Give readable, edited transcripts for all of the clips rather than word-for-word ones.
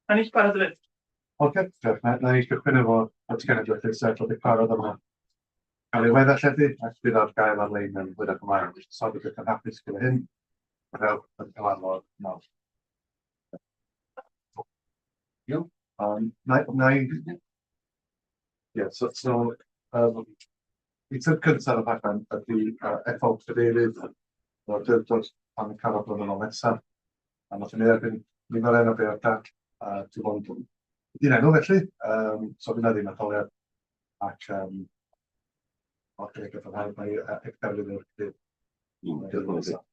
A ni'n barod hefyd. Oce, diolch. Na, na i gychwyn efo datganiad felly, sef bod y cyfarfod yma cael ei weddarlledu ac bydd ar gael ar-lein yn hwyrach ymlaen. So, byddwch yn hapus gyda hyn. Rhewch yn cyfarfod nawr. Iawn. Um, na, na i... Ie, so, so um, eitem cyntaf y rhaglen ydy uh, ethol cadeirydd o'r awdurdod am y cyfarfod blynyddol nesaf. A nathon ni dderbyn nifer o enwebiadau, a dim ond un enw felly, um, so fydd 'na ddim etholiad ac um, o'r cynnig gadarnhau mai uh, Edgar fydd yr cadeirydd. Diolch yn fawr.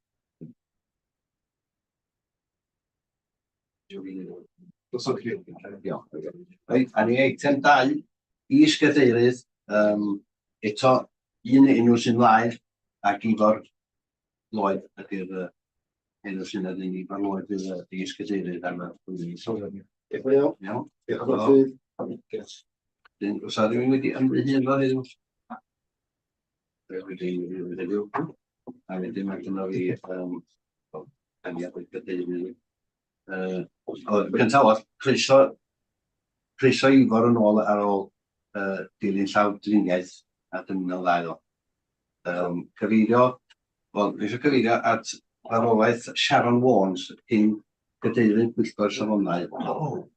Drosodd i chi. Iawn. Reit, a ni eitem 2, is-gadeirydd, um, eto un enw sy'n laer ac Ifor Lloyd ydy'r uh, enw sy'n ar un Ifor Lloyd fydd y is-gadeirydd am y flwyddyn nesaf. Diolch yn fawr. Iawn. Diolch yn fawr. Dyn, oes 'na rhywun wedi ymddiheuro heddiw? Wedi ymddiheuro heddiw. A wedyn mae gynno fi um, ganiad o'r gadeirydd. Uh, gyntaf oll, croeso, croeso Ifor yn ôl ar ôl uh, dilyn llaw driniaeth a dymuno'n dda iddo. Um, cyfeirio, wel, dwi eisiau cyfeirio at farwolaeth Sharon Warnes, cyn gadeirydd Pwyllgor Safonau. Oh.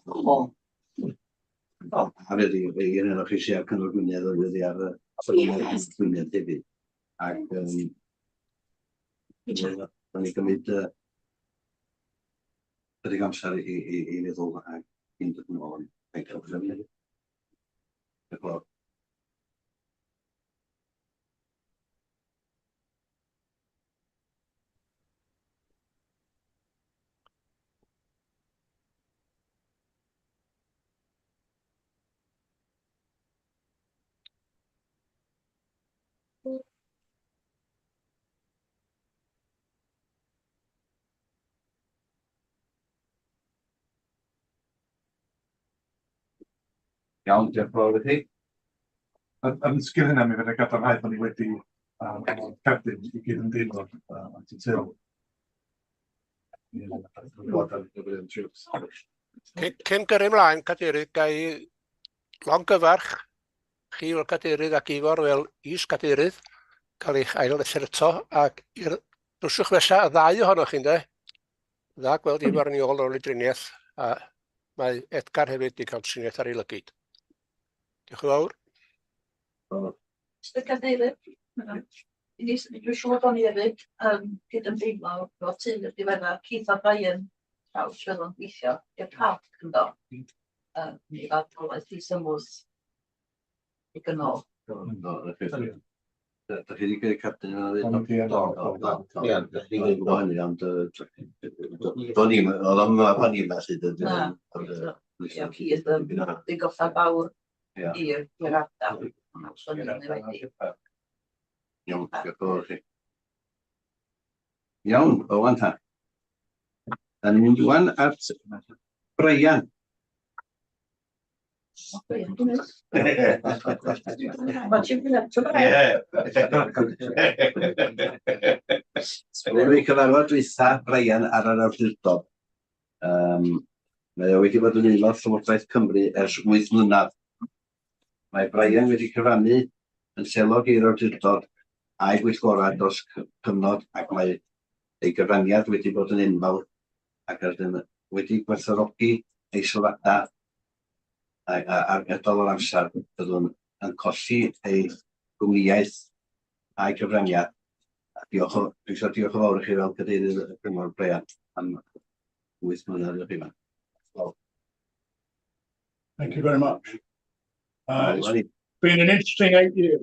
Oh. Oh. A fe di, fe un o'r chi sy'n ar Cyngor Gwynedd oedd wedi ar y Gwynedd hefyd. Ac um, da ni gymryd uh, chydig amser i, i, i feddwl a cyn dod yn ôl yn Diolch yn fawr. Iawn, diolch yn fawr i chi. Yn, yn sgil hynna, mi fydd y gadarnhau bod ni wedi um, cerdyn i gyd yn deimlo uh, at y teulu. Cyn, cyn gyrru ymlaen, Cadeirydd, ga i longyfarch chi fel Cadeirydd ac Ifor fel is-Gadeirydd, cael eich ail-ethol eto, ac i'r drwswch nesa, y ddau ohonoch chi, ynde? Dda gweld Ifor yn ei ôl ar ôl ei driniaeth, a mae Edgar hefyd wedi cael triniaeth ar ei lygid. Diolch yn fawr. Mr Cadeirydd, dwi'n siŵr bod ni hefyd yn cydymdeimlo efo teulu'r diweddar Keith a Brian Crouch fydd o'n gweithio i'r parc ynddo. Um, mi farwolaeth hi symwys i gynnal. Do, Da chi wedi cael captain yna ddweud? Do, do, do. Ie, da chi wedi gwybod hynny, ond do'n i'm, oedd o'n yma pan i'n felly. Na, ie, Keith yn ddigolla fawr i'r i'r ardal. So ni'n wedi. Iawn, diolch yn fawr chi. Iawn, o wan ta. Da ni'n mynd wan at Brian. Wedi cyfarfod dwytha Brian ar yr awdurdod. Um, mae o wedi bod yn aelod Llywodraeth Cymru ers 8 mlynedd. Mae Brian wedi cyfrannu yn selog i'r awdurdod a'i bwyllgorau dros cyfnod ac mae ei gyfraniad wedi bod yn enfawr ac rydym wedi gwerthfawrogi ei sylwadau ar gydol yr amser byddwn yn colli ei gwmnïaeth a'i gyfraniad. A diolch o, dwi eisiau diolch yn fawr i chi fel cadeirydd y cyngor Brian am 8 mlynedd i chi yma. Thank you very much. It's been an interesting 8 years.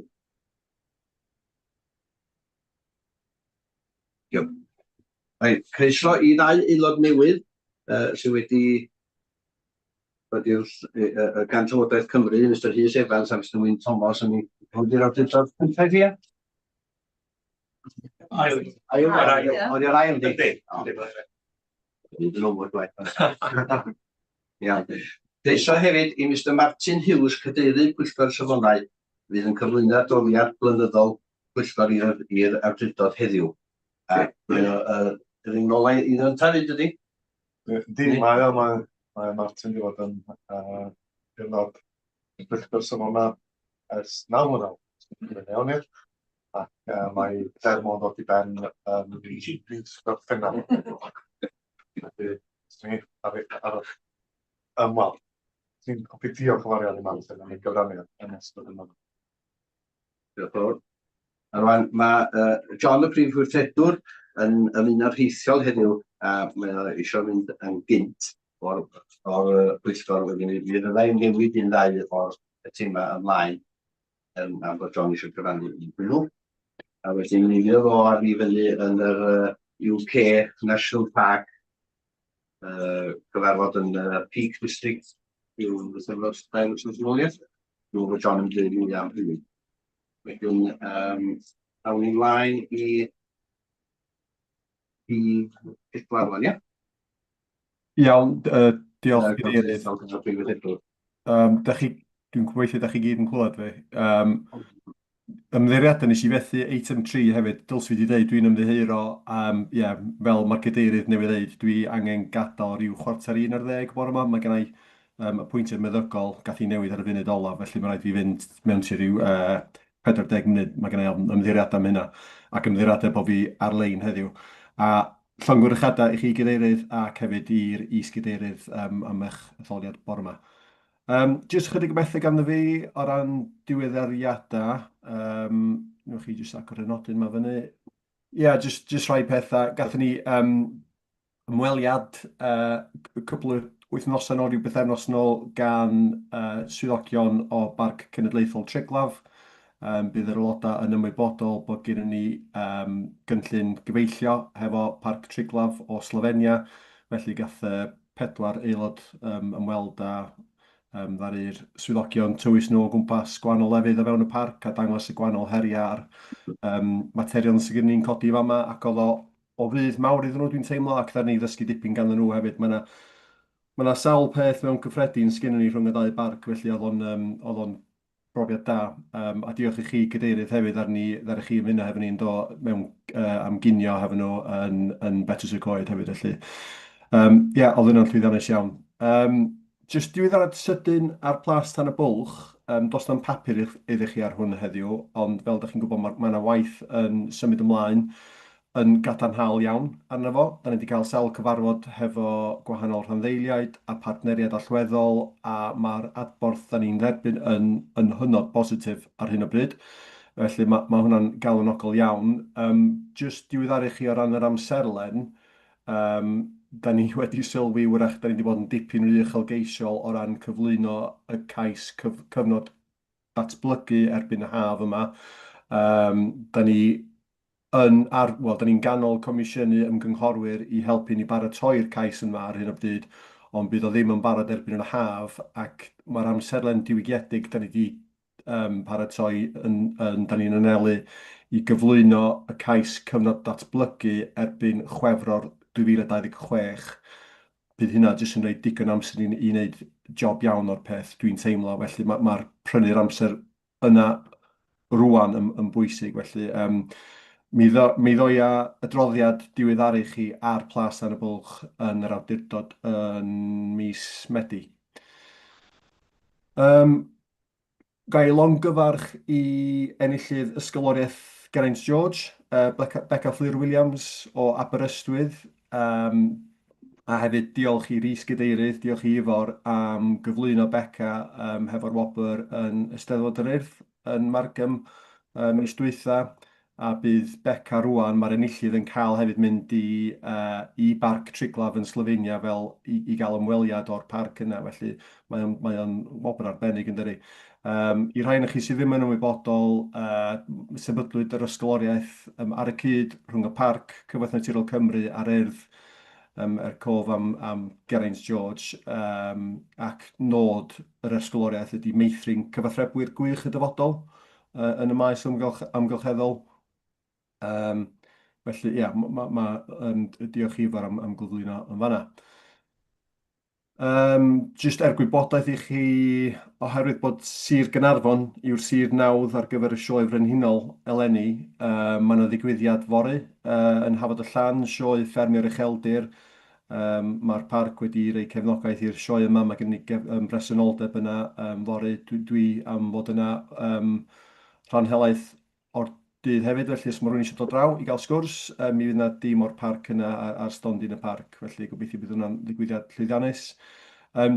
Diolch. Reit, croeso i ddau aelod newydd uh, sydd wedi bod i'r uh, gan Llywodraeth Cymru, Mr Rhys Evans a Mr Wyn Thomas, yn hwn di'r awdurdod cyntaf i? Ail. Ail, ail, oedd i'r ail, di? Nid yn omwyd gwaith. Iawn. Croeso hefyd i Mr Martin Hughes, Cadeirydd Pwyllgor Safonau, fydd yn cyflwyno adroddiad blynyddol pwyllgor i'r i'r awdurdod heddiw. A mae o yy yr un ola i un yntau fyd ydi? Yndi, mae o, mae. Mae Martin wedi bod yn uh, aelod y pwyllgor safonau ers 9 mlynedd. Yn iawn i'r. Ac mae term o'n dod i ben yn mis Gorffennaf. Felly, swn i ar, ar, um, wel, ti'n hoffi diolch yn fawr iawn i Martin am ei gyfraniad yn ystod y mlynedd. Diolch yn fawr. A rwan, mae John y Prif Weithredwr yn ymuno'r rheithiol heddiw, a mae o eisiau mynd yn gynt o'r, or pwyllgor wedyn. Mi fyddai'n newid un ddau o'r eitemau ymlaen am bod John eisiau cyfrannu i hwnnw. A wedyn mi fydd o ar i fyny yn yr UK National Park cyfarfod yn Peak District rhyw wythnos, 2 wythnos yn ôl, ie? Dwi'n meddwl bod John yn dweud mwy am hynny. Wedyn, awn ni mlaen i pedwar rwan, ie? Iawn, diolch Cadeirydd. Da chi, dwi'n gobeithio da chi gyd yn clywed fi. Ymddiheuriadau, nes i fethu eitem 3 hefyd. Dylswn i wedi dweud, dwi'n ymddiheuro. Yeah, fel mae'r cadeirydd newydd ddeud, dwi angen gadael rhyw 10:45 bore yma. Mae gen i apwyntiad meddygol gath i newid ar y funud olaf, felly mae rhaid fi fynd mewn tua rhyw 40 munud. Mae gen i ymddiheuriadau am hynna, ac ymddiheuriadau bod fi ar-lein heddiw. A llongyfarchiadau i chi gadeirydd ac hefyd i'r is-gadeirydd am eich etholiad bore yma. Jyst chydig o bethau ganddo fi o ran diweddariadau. Newch chi jyst agor y nodyn yma fyny. Ie, yeah, jyst rhai pethau. Gathon ni ymweliad cwpl o wythnosau nôl, rhyw bythefnos nôl, gan swyddogion o Barc Cenedlaethol Triglav. Bydd yr aelodau yn ymwybodol bod gennym ni gynllun gyfeillio hefo Parc Triglav o Slofenia, felly gath y pedwar aelod ymweld â ddaru'r swyddogion tywys nhw o gwmpas gwahanol lefydd o fewn y parc a dangos y gwahanol heriau a'r materion sydd gen ni'n codi fama, ac oedd o o fudd mawr iddyn nhw, dwi'n teimlo, ac ddaru ni ddysgu dipyn ganddyn nhw hefyd. Mae 'na ma' 'na sawl peth mewn cyffredin sgynnon ni rhwng y ddau barc, felly oedd o'n brofiad da. A diolch i chi, Cadeirydd, hefyd, ddaru chi ymuno hefo ni yn do mewn am ginio hefo nhw yn Betws y Coed hefyd, felly. Ie, yeah, oedd hwnna'n llwyddiannus iawn. Jyst diweddariad sydyn ar Plas Tan y Bwlch, does na'm papur iddo chi ar hwn heddiw, ond fel dach chi'n gwybod, mae 'na waith yn symud ymlaen yn gadarnhaol iawn arno fo. Da ni wedi cael sawl cyfarfod hefo gwahanol rhanddeiliaid a partneriaid allweddol, a mae'r adborth da ni'n dderbyn yn hynod bositif ar hyn o bryd. Felly mae hwnna'n galonogol iawn. Jyst diweddaru chi o ran yr amserlen, da ni wedi sylwi wrach da ni wedi bod yn dipyn rhy uchelgeisiol o ran cyflwyno y cais cyfnod datblygu erbyn y haf yma. Da ni yn ar, wel, da ni'n ganol comisiynu ymgynghorwyr i helpu ni baratoi'r cais yma ar hyn o bryd, ond bydd o ddim yn barod erbyn yr haf, ac mae'r amserlen diwygiedig da ni wedi paratoi yn da ni'n anelu i gyflwyno y cais cyfnod datblygu erbyn Chwefror 2026. Bydd hynna jyst yn rhoi digon amser i ni i wneud job iawn o'r peth, dwi'n teimlo. Felly ma' prynu'r amser yna rŵan yn bwysig. Felly mi ddoia adroddiad diweddaru chi ar Plas Tan y Bwlch yn yr awdurdod yn mis Medi. Ga i longyfarch i enillydd Ysgoloriaeth Geraint George, Beca Fflur Williams o Aberystwyth, a hefyd diolch i'r is-gadeirydd, diolch i Ifor am gyflwyno Beca hefo'r wobr yn Eisteddfod yr Urdd yn Margam mis dwytha, a bydd Beca rŵan, mae'r enillydd yn cael hefyd mynd i Barc Triglav yn Slofenia fel i gael ymweliad o'r parc yna, felly mae o'n wobr arbennig, yn dydi? I rhai ohonoch chi sydd ddim yn ymwybodol, sefydlwyd yr ysgoloriaeth ar y cyd rhwng y Parc, Cyfoeth Naturiol Cymru a'r Urdd er cof am Geraint George, ac nod yr ysgoloriaeth ydy meithrin cyfathrebwyr gwych y dyfodol yn y maes amgylcheddol. Felly, ie, diolch Ifor am gyflwyno yn fanna. Jyst er gwybodaeth i chi, oherwydd bod Sir Gaernarfon yw'r sir nawdd ar gyfer y Sioe Frenhinol eleni, mae yna ddigwyddiad fory yn Hafod y Llan, Sioe Ffermio'r Ucheldir. Um, Mae'r parc wedi rhoi cefnogaeth i'r sioe yma, mae gen i bresenoldeb yna fory, dwi, dwi am fod yna rhan helaeth o'r dydd hefyd, felly os mae rhywun eisiau dod draw i gael sgwrs, mi fydd yna dîm o'r parc yna ar, ar stondin y parc, felly gobeithio bydd hwnna'n ddigwyddiad llwyddiannus.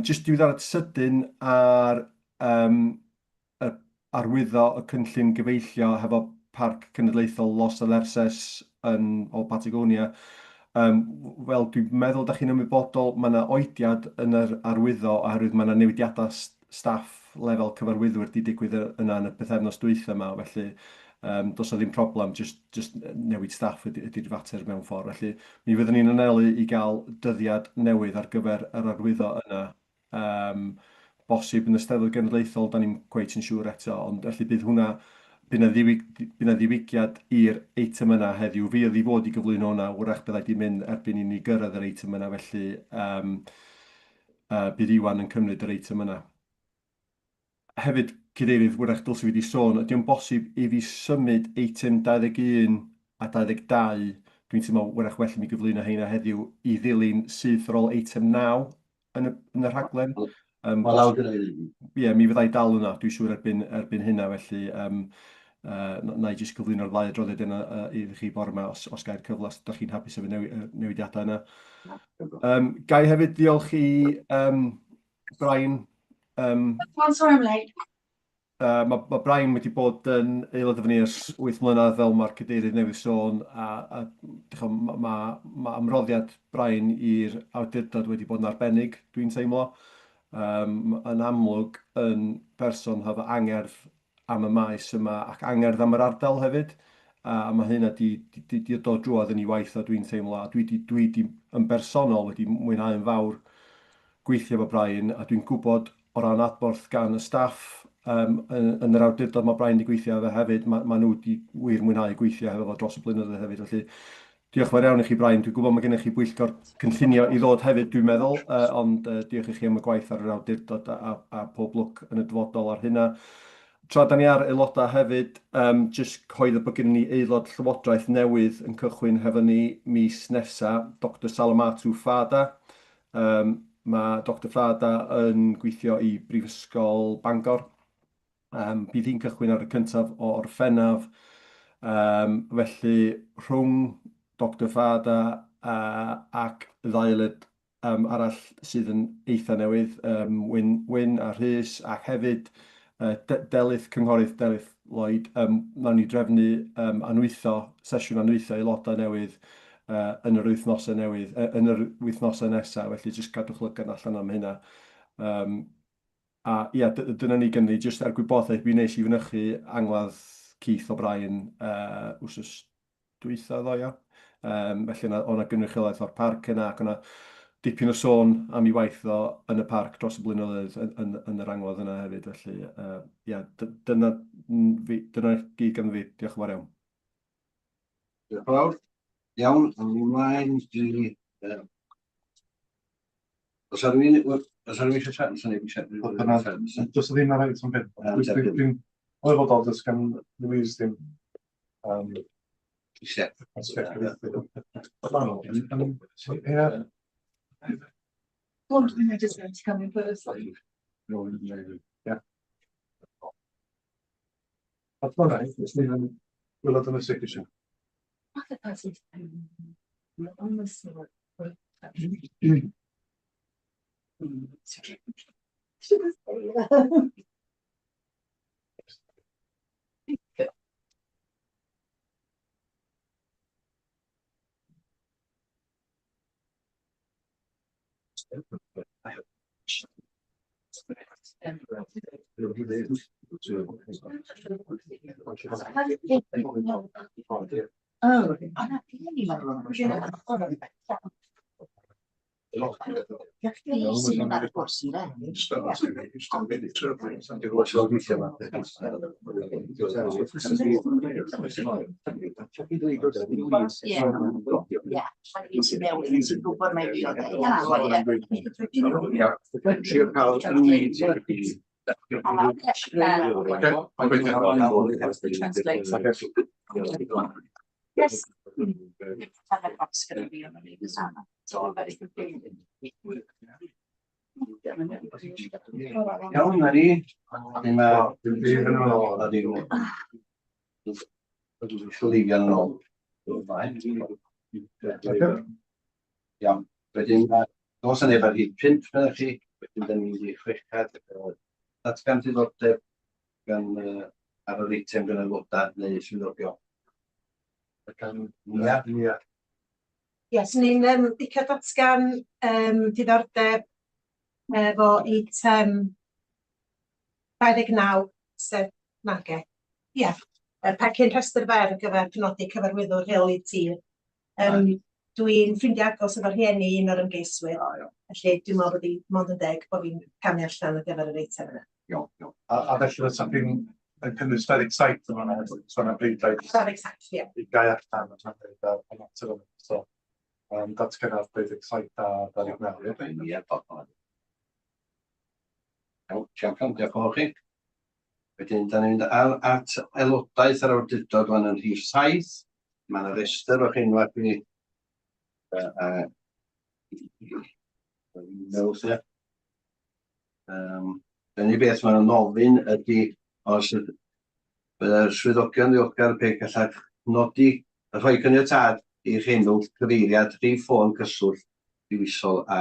Jyst diweddarad sydyn ar y arwyddo y cynllun gefeillio hefo Parc Cenedlaethol Los Alerces yn o Patagonia. Um, wel, dwi'n meddwl da chi'n ymwybodol, mae yna oediad yn yr arwyddo oherwydd mae yna newidiadau staff lefel cyfarwyddwyr 'di digwydd yna yn y pythefnos dwytha yma, felly does 'na ddim problem, jyst jyst newid staff ydy ydy'r fater mewn ffordd. Felly mi fyddwn ni'n anelu i gael dyddiad newydd ar gyfer yr arwyddo yna, bosib yn y Steddfod Genedlaethol, da ni'm cweit yn siŵr eto, ond felly bydd hwnna, bydd 'na ddiwyg- bydd 'na ddiwygiad i'r eitem yna heddiw. Fi oedd i fod i gyflwyno hwnna, wrach byddai 'di mynd erbyn i ni gyrraedd yr eitem yna, felly bydd Iwan yn cymryd yr eitem yna. Hefyd, Cadeirydd, wrach dylse fi wedi sôn, ydy o'n bosib i fi symud eitem 21 a 22, dwi'n teimlo wrach well i mi gyflwyno heina heddiw, i ddilyn syth ar ôl eitem 9 yn y, yn y rhaglen? Mae lawr gyda fi. Ie, mi fyddai dal yna, dwi'n siŵr erbyn, erbyn hynna, felly na i jyst cyflwyno'r ddau adroddiad yna i chi bore yma, os, os gael cyfle, os ydych chi'n hapus efo newidiadau yna. Ga i hefyd ddiolch i Brian. Oh, sorry I'm late. Mae Brian wedi bod yn aelod efo ni ers 8 mlynedd, fel mae'r cadeirydd newydd sôn, a mae ma, ma ymroddiad Brian i'r awdurdod wedi bod yn arbennig, dwi'n teimlo. Yn amlwg yn berson hefo angerdd am y maes yma ac angerdd am yr ardal hefyd, a mae hynna 'di 'di 'di dod drwodd yn ei waith o dwi'n teimlo, a dwi 'di dwi 'di yn bersonol wedi mwynhau'n fawr gweithio efo Brian, a dwi'n gwybod o ran adborth gan y staff yn, yn yr awdurdod mae Brian 'di gweithio efo hefyd, ma' ma' nhw 'di wir mwynhau gweithio hefo fo dros y blynyddoedd hefyd, felly diolch yn fawr iawn i chi Brian, dwi'n gwybod mae gennych chi bwyllgor cynllunio i ddod hefyd dwi'n meddwl, ond diolch i chi am y gwaith ar yr awdurdod a, a, a pob lwc yn y dyfodol ar hynna. Tra da ni ar aelodau hefyd, jyst cyhoeddo bod gennym ni aelod llywodraeth newydd yn cychwyn hefo ni mis nesa, Doctor Salamatu Fada. Mae Doctor Fada yn gweithio i Brifysgol Bangor. Bydd hi'n cychwyn ar y cyntaf o Orffennaf. Felly, rhwng Doctor Fada ac y ddau aelod arall sydd yn eitha newydd, Wyn, Wyn a Rhys, ac hefyd Delyth, Cynghorydd Delyth Lloyd, wnawn ni drefnu anwytho, sesiwn anwytho aelodau newydd yn yr wythnosau newydd, yn yr wythnosau nesaf, felly jyst cadwch lygad allan am hynna. A ia, dyna ni gynni, jyst er gwybodaeth, mi wnes i fynychu angladd Keith O'Brien wsos dwytha ddo, ia. Felly o'na, o'na gynrychiolaeth o'r parc yna, ac o'na dipyn o sôn am ei waith o yn y parc dros y blynyddoedd yn, yn, yn yr angladd yna hefyd. Felly, ia, dyna, fi, dyna gyd gan fi. Diolch yn fawr iawn. Diolch yn fawr. Iawn, awn ni ymlaen i... Os ar rhywun, os ar rhywun eisiau siarad, os ar rhywun eisiau siarad. Does ddim ar eitem pump. Dwi'n ymwybodol, does gan Louise ddim... Eisiau. Ie. Well, I just want to come in person. Ie. A dyna, ys ni'n gwylod yn y signature. Other persons. Almost. Oh, Trio cael Yes. It's all very confusing. Iawn, na ni. Wedyn ma'... Dim byd yn ôl. Na ni. Dwi'n yn ôl. Iawn. Wedyn, nos yna efo'r hyd pump, meddech chi. Wedyn, da ni'n mynd i chwechad. Datgan diddordeb gan, ar yr eitem gan aelodau neu swyddogion. Ia. Ia. Ie, swn i'n yym licio datgan yym diddordeb efo eitem 29, sef nage. Ie, y pecyn rhestr fer ar gyfer penodi cyfarwyddwr rheoli tir. Yym dwi'n ffrindiau agos efo rhieni un o'r ymgeiswyr, felly dwi'n meddwl bod hi mond yn deg bod fi'n camu allan ar gyfer yr eitem yna. Iawn, iawn. A felly fysa chi'n yn cynnwys 27 yn fan'na hefyd, so yna bleidlais 27, ie. I gau allan yn rhan o'r mater yma. So, datgan ar 27 a 29, ie? Ie, pobl. Iawn, champion, diolch yn fawr chi. Wedyn, da ni'n mynd ar, at aelodaeth yr awdurdod wan yn rhif 7. Mae yna restr o'ch enwau chi. Uh, uh, ie. Um, Yr unig beth maen nhw'n ofyn ydy os bydde'r swyddogion ddiolchgar pe gallech nodi a rhoi caniatâd i'ch enw, cyfeiriad, rhif ffôn cyswllt dewisol a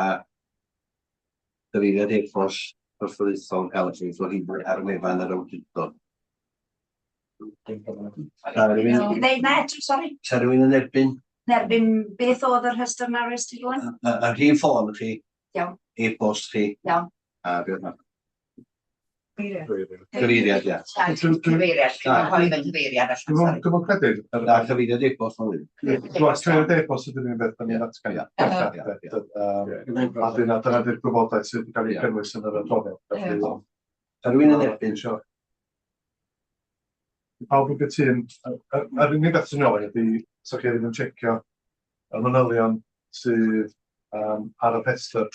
cyfeiriad e-bost corfforaethol yn cael ei gyhoeddi ar wefan yr awdurdod. Sa rhywun, Ddeud na eto, sori. sa rhywun yn erbyn Nerbyn beth oedd yr rhestr na rest i rwan? y rhif ffôn chi, Iawn. e-bost chi, Iawn. a beth yna? Cyfeiriad, ia. Cyfeiriad, Na. dwi'n rhoi fy nghyfeiriad allan, sori. Dwi'n credu... Na, cyfeiriad e-bost mae'n wir. Dwi'n credu e-bost ydy'n un beth da ni'n atgan. Ie. A dyna dyna di'r gwybodaeth sydd wedi cael ei cynnwys yn yr adroddiad. Felly, Sa rhywun yn erbyn? Isio. Pawb yn gytûn, yr unig beth sy'n ôl ydy, sa chi ddim yn checio y manylion sydd um, ar y rhestr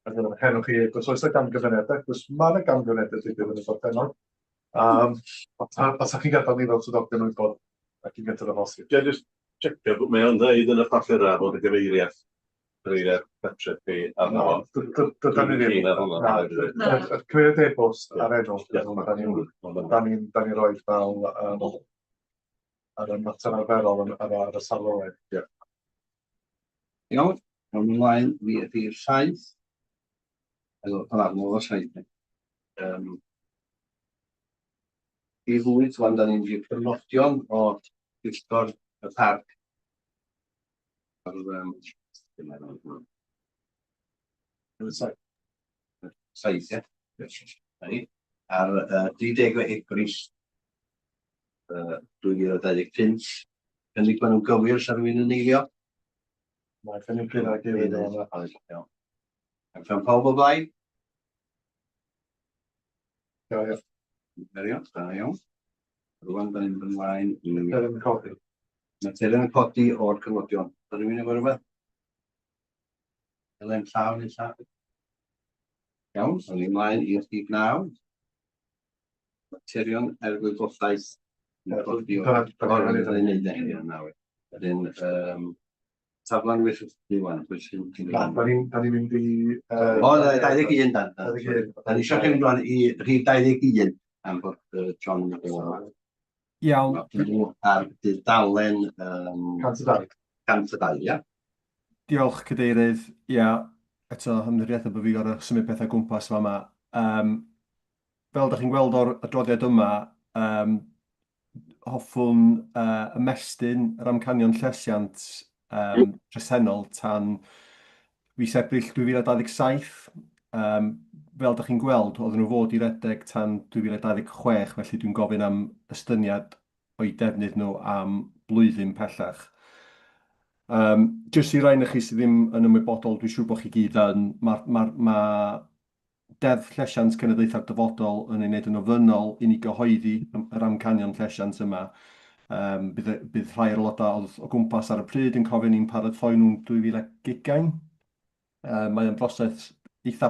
ar gyfer eich enw chi, os oes yna gamgymeriadau, achos mae yna gamgymeriadau digwydd yn y gorffennol. Um, os ydych chi'n gadael ni fel swyddogion wybod ac yn gyntaf o bosib. Ga i jyst checio, mae o'n dweud yn y papurau bod y gyfeiriad, cyfeiriad cartref chi arno fo. Dydan ni ddim. Dwi'n keen ar hwnna. Na, y cyfeiriad e-bost a'r enw, da ni'n da ni'n da ni'n rhoi fel um, ar y mater arferol yn, ar, ar y safle we. Ie. Iawn, awn ymlaen i rhif 7. Elo, o na, nôl o 7. Um, rhif 8, wan da ni'n mynd i'r cofnodion o Pwyllgor y Parc. Ar, um, 7, ie? Na ni. Ar uh, 30 o Ebrill 2025. Cynnig maen nhw'n gywir, sa rhywun yn eilio? Mae cynnig gyda gilydd o hwnna. Oes, iawn. Ac pan pawb o blaid? Ie, ie. Very da iawn. Rwan, da ni'n mynd ymlaen i... Materion yn codi. Materion yn codi o'r cyfnodion. Da rhywun efo rhywbeth? Elen llaw neu llaw? Iawn, da ni'n ymlaen i'r rhif 9. Materion er gwybodaeth. Wedyn, um, taflan wyth wan, pwy sy'n... Na, da ni'n da ni mynd i... O, 21 dan. 21. Da ni eisiau chi mynd i rhif 21 am bod John yn dod. Iawn. Ar dudalen... Um, 102. 102, ia. Diolch, Cadeirydd. Ia, eto, ymddiriedau bod fi gorau symud pethau gwmpas fama. Um, fel ydych chi'n gweld o'r adroddiad yma, um, hoffwn ymestyn yr amcanion llesiant um, presennol tan fis Ebrill 2027. Um, fel ydych chi'n gweld, oedden nhw fod i redeg tan 2026, felly dwi'n gofyn am estyniad o'u defnydd nhw am blwyddyn pellach. Um, jyst i rai ohonoch chi sydd ddim yn ymwybodol, dwi'n siŵr bod chi gyd yn, mae'r ma, ma Deddf Llesiant Cenedlaethau'r Dyfodol yn ei wneud yn ofynnol i ni gyhoeddi yr amcanion llesiant yma. Um, bydd, bydd rhai o'r aelodau oedd o gwmpas ar y pryd yn cofio ni'n paratoi nhw'n 2020. Mae o'n broses eitha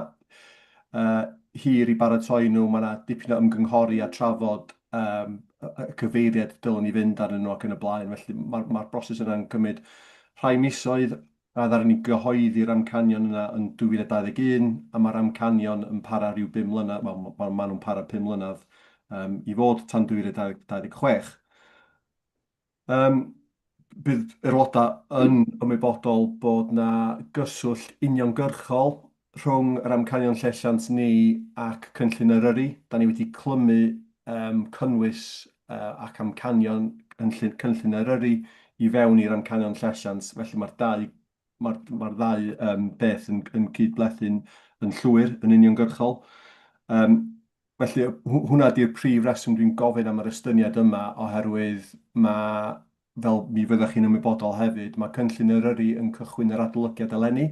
hir i baratoi nhw. Mae yna dipyn o ymgynghori a trafod um, y cyfeiriad dylwn ni fynd arnyn nhw ac yn y blaen. Felly mae'r ma broses yna'n cymryd rhai misoedd, a ddaru ni gyhoeddi'r amcanion yna yn 2021, a mae'r amcanion yn para rhyw bum mlynedd, wel, ma, ma nhw'n para 5 mlynedd i fod tan 2026. Bydd yr aelodau yn ymwybodol bod 'na gyswllt uniongyrchol rhwng yr amcanion llesiant ni ac Cynllun Eryri. Da ni wedi clymu cynnwys ac amcanion cynllun, Cynllun Eryri i fewn i'r amcanion llesiant, felly mae'r dau, mae'r, mae'r ddau beth yn, yn cyd-blethu'n yn llwyr, yn uniongyrchol. Felly, hwnna 'di'r prif reswm dwi'n gofyn am yr estyniad yma, oherwydd mae, fel mi fyddech chi'n ymwybodol hefyd, mae cynllun Eryri yn cychwyn yr adolygiad eleni.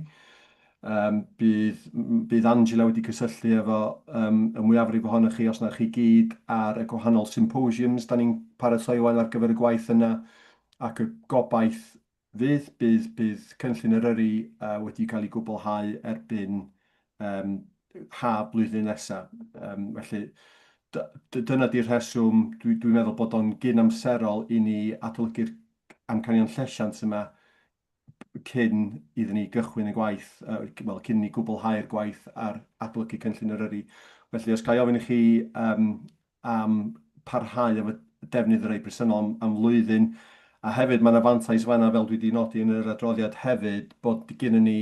Bydd, bydd Angela wedi cysylltu efo y mwyafrif ohonoch chi, os na chi gyd, ar y gwahanol symposiums da ni'n paratoi wan ar gyfer y gwaith yna, ac y gobaith fydd, bydd, bydd cynllun Eryri wedi cael ei gwblhau erbyn haf blwyddyn nesa. Felly, dyna 'di'r rheswm dwi'n dwi meddwl bod o'n gyn-amserol i ni adolygu'r amcanion llesiant yma cyn iddyn ni gychwyn y gwaith, wel, cyn i ni gwblhau'r gwaith ar adolygu cynllun Eryri. Felly, os ga i ofyn i chi am parhau efo defnydd y rhai presennol am flwyddyn, a hefyd mae 'na fantais fan'na, fel dwi 'di nodi yn yr adroddiad hefyd, bod gynnon ni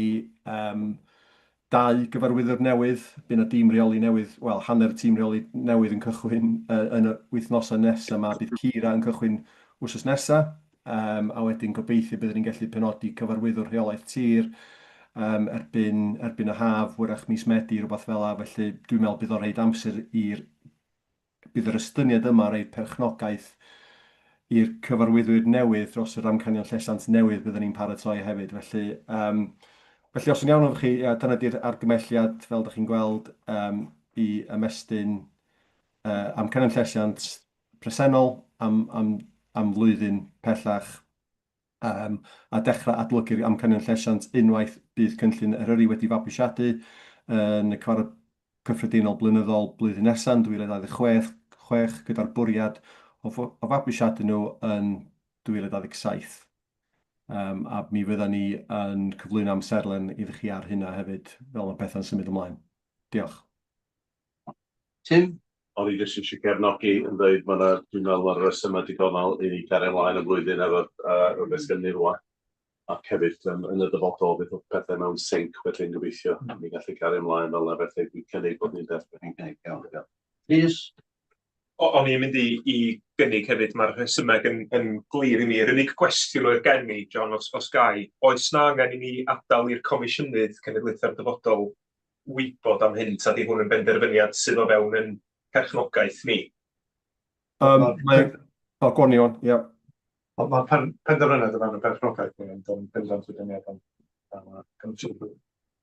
dau gyfarwyddwr newydd, bydd 'na dîm rheoli newydd, wel, hanner y tîm rheoli newydd yn cychwyn yn y wythnosau nesaf 'ma. Bydd Keira yn cychwyn wythnos nesa, a wedyn gobeithio byddwn ni'n gallu penodi cyfarwyddwr rheolaeth tir erbyn, erbyn y haf, wyrach mis Medi, rhywbeth fel 'na. Felly dwi'n meddwl bydd o'n rhoid amser i'r bydd yr estyniad yma yn rhoi perchnogaeth i'r cyfarwyddwyr newydd dros yr amcanion llesiant newydd byddwn ni'n paratoi hefyd. Felly, felly os yn iawn efo chi, ia, dyna di'r argymhelliad, fel dach chi'n gweld, i ymestyn amcanion llesiant presennol am, am, am flwyddyn pellach, a dechrau adolygu'r amcanion llesiant unwaith bydd cynllun Eryri wedi fabwysiadu yn y cyfarfod cyffredinol blynyddol blwyddyn nesaf yn 2026, gyda'r bwriad o fabwysiadu nhw yn 2027. A mi fyddan ni yn cyflwyno amserlen iddo chi ar hynna hefyd, fel mae pethau'n symud ymlaen. Diolch. Tim? O'n i jyst eisiau cefnogi yn dweud ma' 'na, dwi'n meddwl ma'r resymau digonol i ni gario ymlaen y flwyddyn efo'r rhywbeth sgynny rŵan. Ac hefyd yn y dyfodol fydd pethau mewn sync felly'n gobeithio ni gallu cario ymlaen fel 'na, felly dwi'n cynnig bod ni'n derbyn. Yn cynnig, iawn, diolch. Rhys? O'n i'n mynd i gynnig hefyd, mae'r rhesymeg yn glir i mi. Yr unig gwestiwn oedd gen i, John, os ga i, oes 'na angen i ni adael i'r Comisiynydd Cenedlaethau'r Dyfodol wybod am hyn, ta 'di hwn yn benderfyniad sydd o fewn yn perchnogaeth ni? Mae... O, go on Iwan, ia. Mae'r penderfyniad o fewn y perchnogaeth ni, ond yn bendant wedi ni am am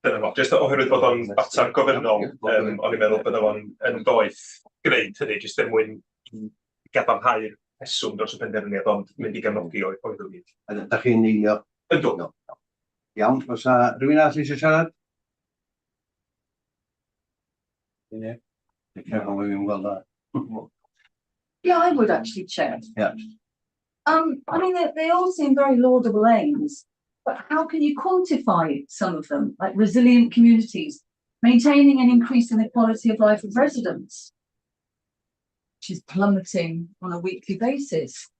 Dyna fo, jyst oherwydd bod o'n fater gofynnol, o'n i'n meddwl bydde fo'n yn ddoeth gwneud hynny, jyst er mwyn i gadarnhau'r rheswm dros y penderfyniad, ond mynd i gefnogi oeddwn i. Ydych chi'n eilio? Ydw. Iawn, oes 'na rhywun arall eisiau siarad? Be careful we fi'n gweld that. Yeah, I would actually, Chair. Yeah. I mean, they all seem very laudable aims, but how can you quantify some of them, like resilient communities, maintaining and increasing the quality of life of residents, which is plummeting on a weekly basis?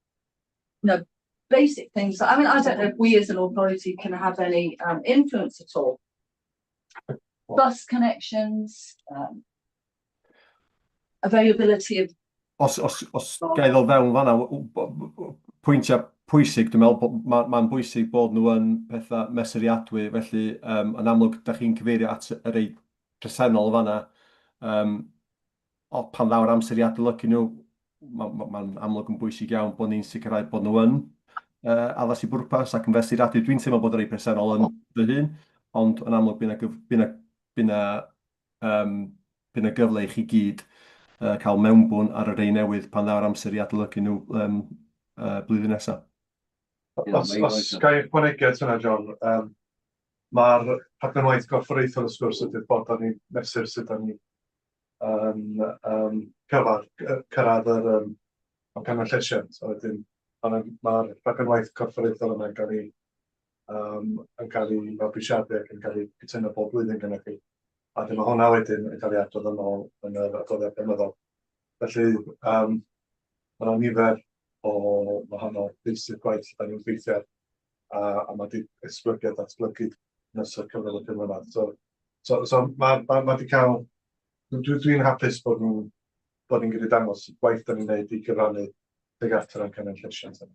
Basic things. I mean, I don't know if we as an authority can have any influence at all. Bus connections, availability of... Os ga i ddod fewn fan'na, pwyntiau pwysig, dwi'n meddwl bod mae'n bwysig bod nhw yn pethau mesuriadwy, felly yn amlwg, da chi'n cyfeirio at y rei presennol fan'na. O, pan ddaw'r amser i adolygu nhw, mae'n ma, ma amlwg yn bwysig iawn bod ni'n sicrhau bod nhw yn addas i bwrpas ac yn fesuradwy. Dwi'n teimlo bod y rei presennol yn fy hun, ond yn amlwg bydd 'na bydd 'na bydd 'na bydd 'na gyfle i chi gyd cael mewnbwn ar y rei newydd pan ddaw'r amser i adolygu nhw blwyddyn nesaf. Os ga i ychwanegu at hynna, John, mae'r rhaglen waith gorfforaethol wrth gwrs ydy'r ffordd da ni'n mesur sut da ni yn cyrraedd yr Amcanion Llesiant, a wedyn ma'r ma'r rhaglen waith corfforaethol yna yn cael ei yym yn cael ei mabwysiadu ac yn cael ei cytuno bob blwyddyn gennych chi. A wedyn ma' hwnna wedyn yn cael ei adrodd yn ôl yn yr adroddiad blynyddol. Felly yym ma' 'na nifer o wahanol feysydd gwaith lle dan ni'n gweithio ar, a a ma' 'di esblygu a datblygu yn ystod cyfnod y 5 mlynedd. So so so ma' ma' ma' 'di cael... Dwi dwi'n hapus bod nhw'n bod ni'n gallu dangos y gwaith dan ni'n wneud i gyfrannu tuag at yr amcanion llesiant yna.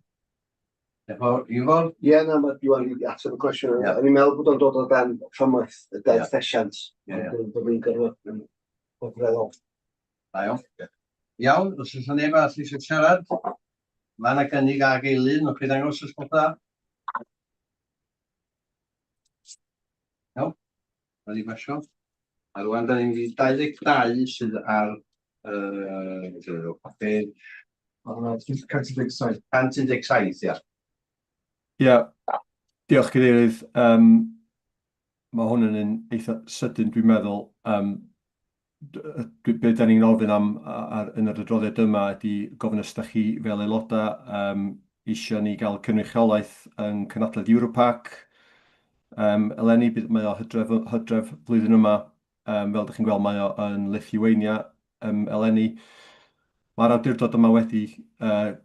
Diolch yn fawr. Ifor? Ie, na, mae Iwan wedi ateb y cwestiwn. O'n i'n meddwl bod o'n dod o dan fframwaith y Deddf Llesiant. Ond bod ni'n gorfod yn ogleddol. Da iawn. Iawn, os oes 'na neb arall eisiau siarad, mae yna gynnig ag eilydd, newch chi ddangos os gwelwch dda? Iawn, wedi basio. A rwan, da ni'n mynd i 22 sydd ar uh, 117. 117, ia. Ie, diolch Cadeirydd. Um, mae hwn yn un eitha sydyn dwi'n meddwl. Um, be da ni'n ofyn am ar, yn yr adroddiad yma ydy gofyn os da chi fel aelodau eisiau ni gael cynrychiolaeth yn cynhadledd Europarc. Eleni, bydd, mae o hydref, hydref flwyddyn yma. Fel ydych chi'n gweld, mae o yn Lithuania eleni. Mae'r awdurdod yma wedi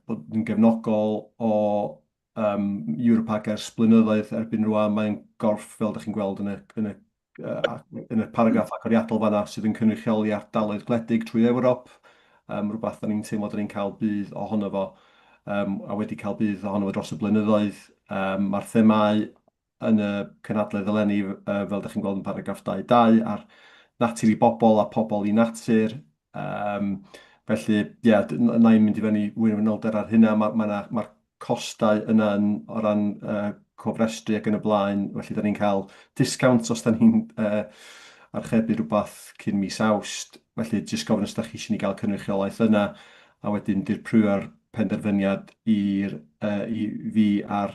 bod yn gefnogol o Europarc ers blynyddoedd erbyn rwan. Mae'n gorff, fel ydych chi'n gweld yn y, yn y, yn y paragraff agoriadol fanna, sydd yn cynrychioli ardaloedd gwledig trwy Ewrop. Rhywbeth da ni'n teimlo da ni'n cael budd ohono fo, a wedi cael budd ohono fo dros y blynyddoedd. Mae'r themâu yn y cynhadledd eleni, fel ydych chi'n gweld yn paragraff 2.2, ar natur i bobl a pobl i natur. Felly, ie, na i'm mynd i fyny fwy o fanylder ar hynna. Mae'r ma, ma, ma costau yna yn, o ran cofrestru ac yn y blaen, felly da ni'n cael discount os da ni'n archebu rhywbeth cyn mis Awst. Felly, jyst gofyn os da chi eisiau ni gael cynrychiolaeth yna, a wedyn dirprwyo'r penderfyniad i'r, i fi a'r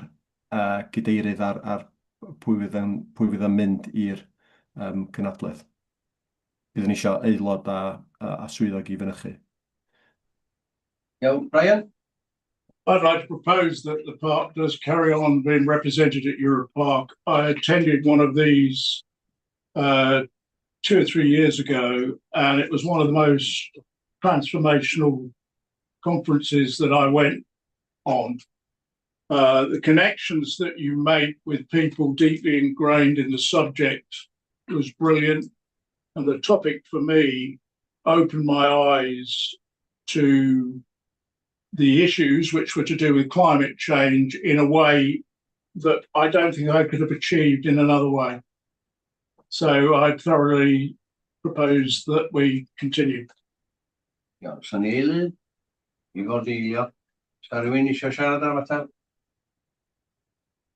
gadeirydd ar, ar pwy fydd yn, pwy fydd yn mynd i'r cynhadledd. Byddwn ni eisiau aelod a, a, a swyddog i fynychu. Iawn, Brian? I'd like to propose that the park does carry on being represented at Europe Park. I attended one of these 2 or 3 years ago, and it was one of the most transformational conferences that I went on. The connections that you make with people deeply ingrained in the subject was brilliant. And the topic for me opened my eyes to the issues which were to do with climate change in a way that I don't think I could have achieved in another way. So I thoroughly propose that we continue. Iawn, oes 'na eilydd, i fod eilio. Sa rhywun eisiau siarad ar y mater?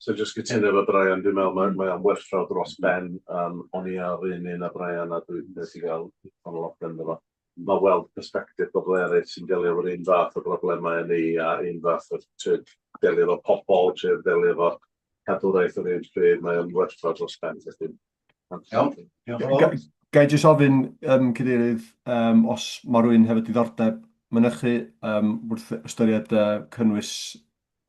So jyst cytuno efo Brian, dwi'n meddwl mae o'n werthfawr dros ben. O'n i ar un un â Brian a dwi wedi cael digon o lot ynddo fo. Mae weld perspectif bobl eraill sy'n delio efo'r un fath o broblemau â ni a un fath o trio delio efo pobl, trio delio efo cadwraeth yr un pryd, mae o'n werthfawr dros ben. Felly. Iawn, diolch yn fawr. Ga i jyst ofyn, Cadeirydd, os mae rhywun hefo diddordeb mynychu wrth ystyried cynnwys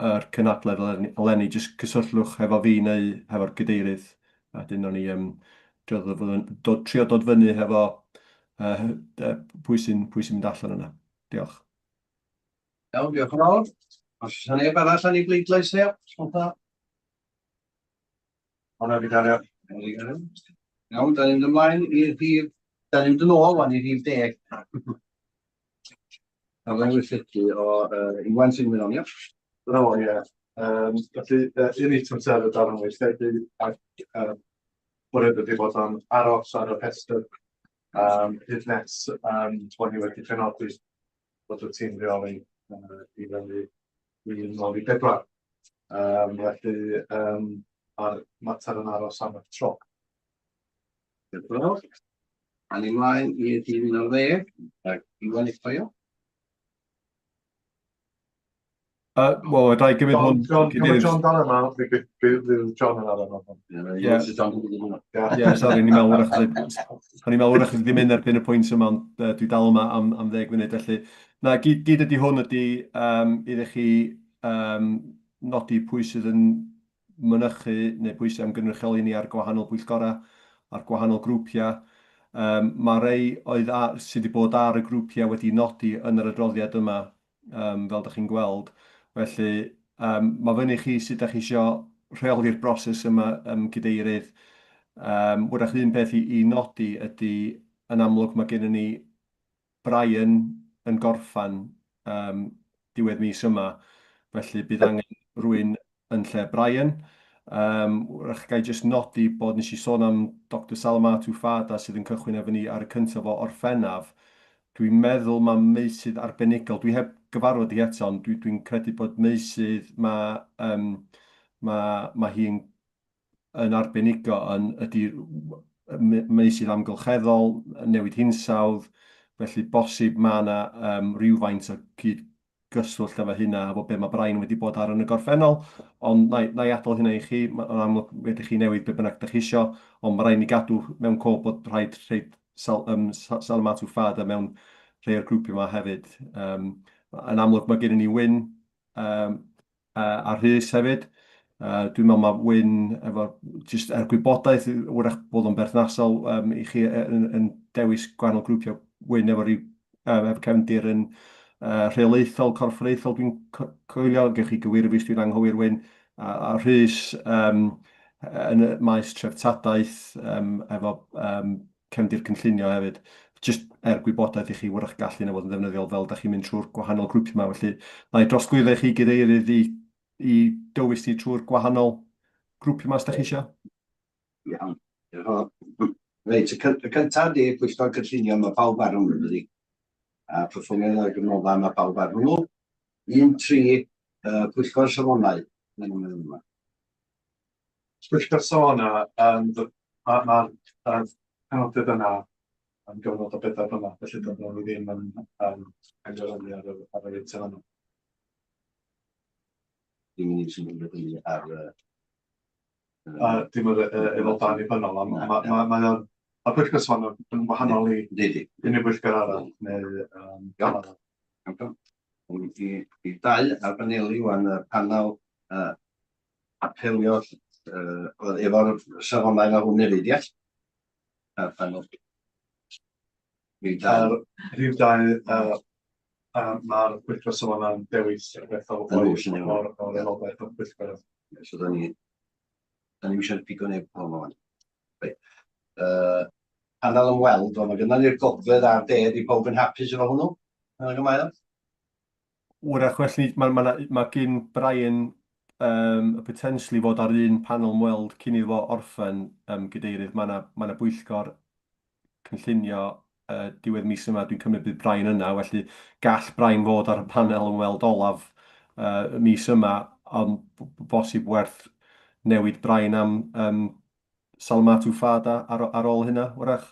yr cynhadledd eleni, eleni, jyst cysylltwch hefo fi neu hefo'r cadeirydd, a dyn ni trio dod, dod, trio dod fyny hefo pwy sy'n mynd allan yna. Diolch. Iawn, diolch yn fawr. Os oes 'na neb arall am i bleidlais ia, sponta. Hwnna fi gario. Iawn, da ni'n mynd ymlaen i'r rhif, da ni'n mynd yn ôl wan i'r rhif 10. A fe'n weithredu o Iwan sy'n mynd o'n ia. O, ie. Felly, un eitem sydd ar y darn weithredu ac bwriad ydy bod o'n aros ar y rhestr hyd nes bod ni wedi penodi bod y tîm rheoli i fyny i nôl i bedwar. Felly, a'r mater yn aros am y tro. Diolch yn fawr. A ni mlaen i'r rhif 11, ac Iwan eto, ia. Wel, fedra i gymryd hwn. John, John, John dal yma, fydd John yn ar yma. Ie, Ie, sori, ni'n meddwl wrach, o'n i'n meddwl wrach ddim mynd erbyn y pwynt yma, ond dwi dal yma am 10 munud, felly. Na, gyd, gyd ydy hwn ydy iddo chi nodi pwy sydd yn mynychu neu pwy sydd am gynrychioli ni ar gwahanol bwyllgorau, ar gwahanol grwpiau. Mae rei oedd ar, sydd wedi bod ar y grwpiau wedi nodi yn yr adroddiad yma, fel dach chi'n gweld. Felly, mae fyny chi sut dach chi isio rheoli'r broses yma, Cadeirydd. Wrach un peth i nodi ydy, yn amlwg mae gennym ni Brian yn gorffen diwedd mis yma, felly bydd angen rhywun yn lle Brian. Wrach ga i jyst nodi bod nes i sôn am Doctor Salamatu Fada sydd yn cychwyn efo ni ar y cyntaf o Orffennaf. Dwi'n meddwl mae meysydd arbenigol, dwi heb gyfarfod hi eto, ond dwi'n credu bod meysydd mae, mae, mae hi'n yn arbenigo yn ydy meysydd amgylcheddol, newid hinsawdd, felly bosib mae yna rhywfaint o cyd-gyswllt efo hynna, efo be mae Brian wedi bod ar yn y gorffennol, ond na i, na i adael hynna i chi, yn amlwg fedrwch chi newid be bynnag dach chi isio, ond mae rhaid ni gadw mewn cof bod rhaid rhaid Sal, Salamatu Fada mewn rhai o'r grwpiau yma hefyd. Yn amlwg mae gennym ni Wyn, a Rhys hefyd. Dwi'n meddwl mae Wyn efo, jyst er gwybodaeth, wrach bod o'n berthnasol i chi yn dewis gwahanol grwpiau, Wyn efo rhyw efo cefndir yn rheolaethol, corfforaethol, dwi'n coelio, gewch chi gywiro fi os dwi'n anghywir, Wyn, a Rhys yn y maes treftadaeth efo cefndir cynllunio hefyd. Jyst er gwybodaeth i chi, wrach gallu hynna fod yn ddefnyddiol fel da chi'n mynd trwy'r gwahanol grwpiau yma. Felly, na i drosglwyddo i chi gadeirydd i dywys ni trwy'r gwahanol grwpiau yma os da chi eisiau. Iawn. Reit, y cyntaf di pwyllgor cynllunio, mae pawb ar hwnnw, dydy. A perfformiad ar gyfnodau, mae pawb ar hwnnw. 1, 3, pwyllgor safonau. Pwyllgor safonau, mae'r ma, ma penodiad yna yn gyfnod o bedair blynedd, felly dydyn ni ddim yn penderfynu ar yr eitem yna. Dim ni sy'n penderfynu ar y... Dim yr aelodau annibynnol, ond mae ma, ma, ma pwyllgor safonau yn wahanol i unrhyw bwyllgor arall. Neu, Iawn. I dau ar baneli wan, y panel apelio efo'r safonau mae hwn hefyd, ie? A'r panel. Rhif 2. Rhif 2, mae'r pwyllgor safonau'n dewis y beth o'r aelodaeth o'r pwyllgor. So, da ni, da ni eisiau pigo neb hwn o'n. Reit. Panel ymweld, wel, mae gynnon ni'r gogledd a'r de, di pawb yn hapus efo hwnnw? Yna mae o? Wrach well ni, mae ma, ma gyn Brian y potential i fod ar un panel ymweld cyn iddo fo orffen, Gadeirydd. Mae yna ma bwyllgor cynllunio diwedd mis yma, dwi'n cymryd bydd Brian yna, felly gall Brian fod ar y panel ymweld olaf y mis yma, ond bosib werth newid Brian am Salamatu Fada ar ôl hynna, wrach.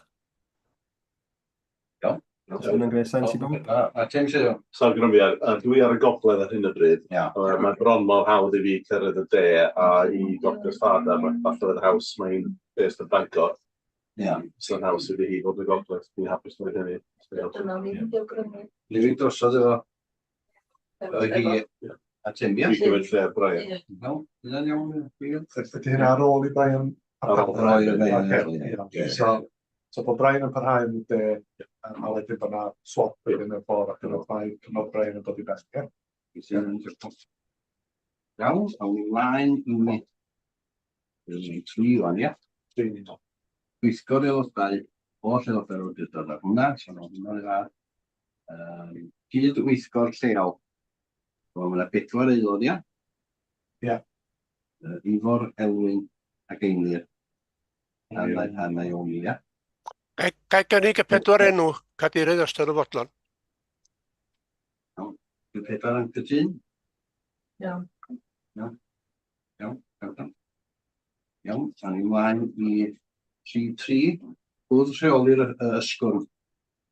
Iawn. Os hwnna'n gwneud sens i bawb. A ti'n siarad? Sa'n grymiau, dwi ar y gogledd ar hyn o bryd. Iawn. Mae bron mor hawdd i fi cyrraedd y de a i Dr Fada, mae falle fydd haws, mae'n based yn Bangor. Iawn. So'n haws iddi hi fod yn y gogledd, dwi'n hapus wneud hynny. Dyna o'n i'n mynd i awgrymu. Ni fynd drosodd efo hi a Tim, ia? Dwi'n gymryd lle ar Brian. Iawn, hynna'n iawn. Ydy hynna ar ôl i Brian? Ar ôl Brian. Ocê, so So bod Brian yn parhau yn y de, a wedyn bod 'na swap wedyn mewn ffordd ac yn y blaen, cyfnod Brian yn dod i ben, ie? Iawn, awn ni mlaen i tri wan, ia? Tri ni nôl. Gweithgor aelodau, holl aelodau'r awdurdod ar hwnna, so mae hwnna'n dda. Cyd-weithgor lleol. Wel, mae yna bedwar aelod, ia? Ia. Ifor, Elwyn ac Einir. A Naomi, ia? Ga i gynnig y pedwar enw, Cadeirydd, os dyn nhw'n fodlon? Iawn. Yw'r pedwar yn cytun? Iawn. Iawn. Iawn, iawn. Iawn, awn ni mlaen i 3-3. Bwrdd rheoli'r ysgwrn.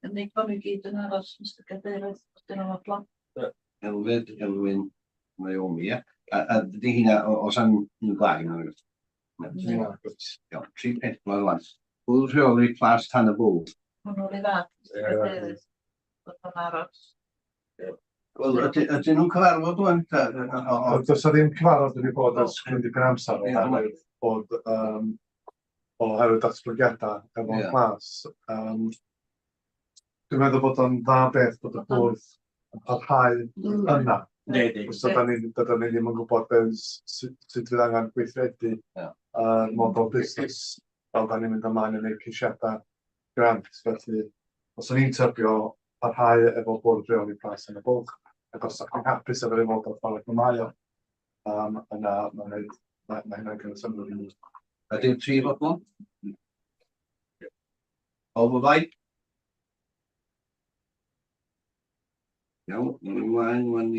Gynnig bod nhw gyd yn aros, Mr Cadeirydd, os dyn nhw'n fodlon. Elfed, Elwyn, Naomi, ie. A dydy hynna, os am un gwag yn oes? Iawn, 3, 4 wan. Bwrdd rheoli Plas Tan y Bwlch. Hwnnw'n rhy fath, Mr Cadeirydd. Bod o'n aros. Wel, ydyn nhw'n cyfarfod wan? Does 'na ddim cyfarfod wedi bod ers cryn dipyn amser oherwydd bod oherwydd datblygiadau efo'r plas. Dwi'n meddwl bod o'n dda beth bod y bwrdd yn parhau yna. Os dydan ni, dydan ni ddim yn gwybod be sut, sut fydd angen gweithredu yr model busnes fel da ni'n mynd ymlaen i wneud ceisiadau grant. Felly, os o'n i'n tybio parhau efo bwrdd rheoli Plas yn y Bwlch, ac os ydych chi'n hapus efo'r aelodau ffordd y mae o, yna mae'n neud, mae hynna'n gwneud synnwyr i mi. Ydy'r tri fodlon? Pawb o blaid? Iawn, mae'n ymlaen wan i...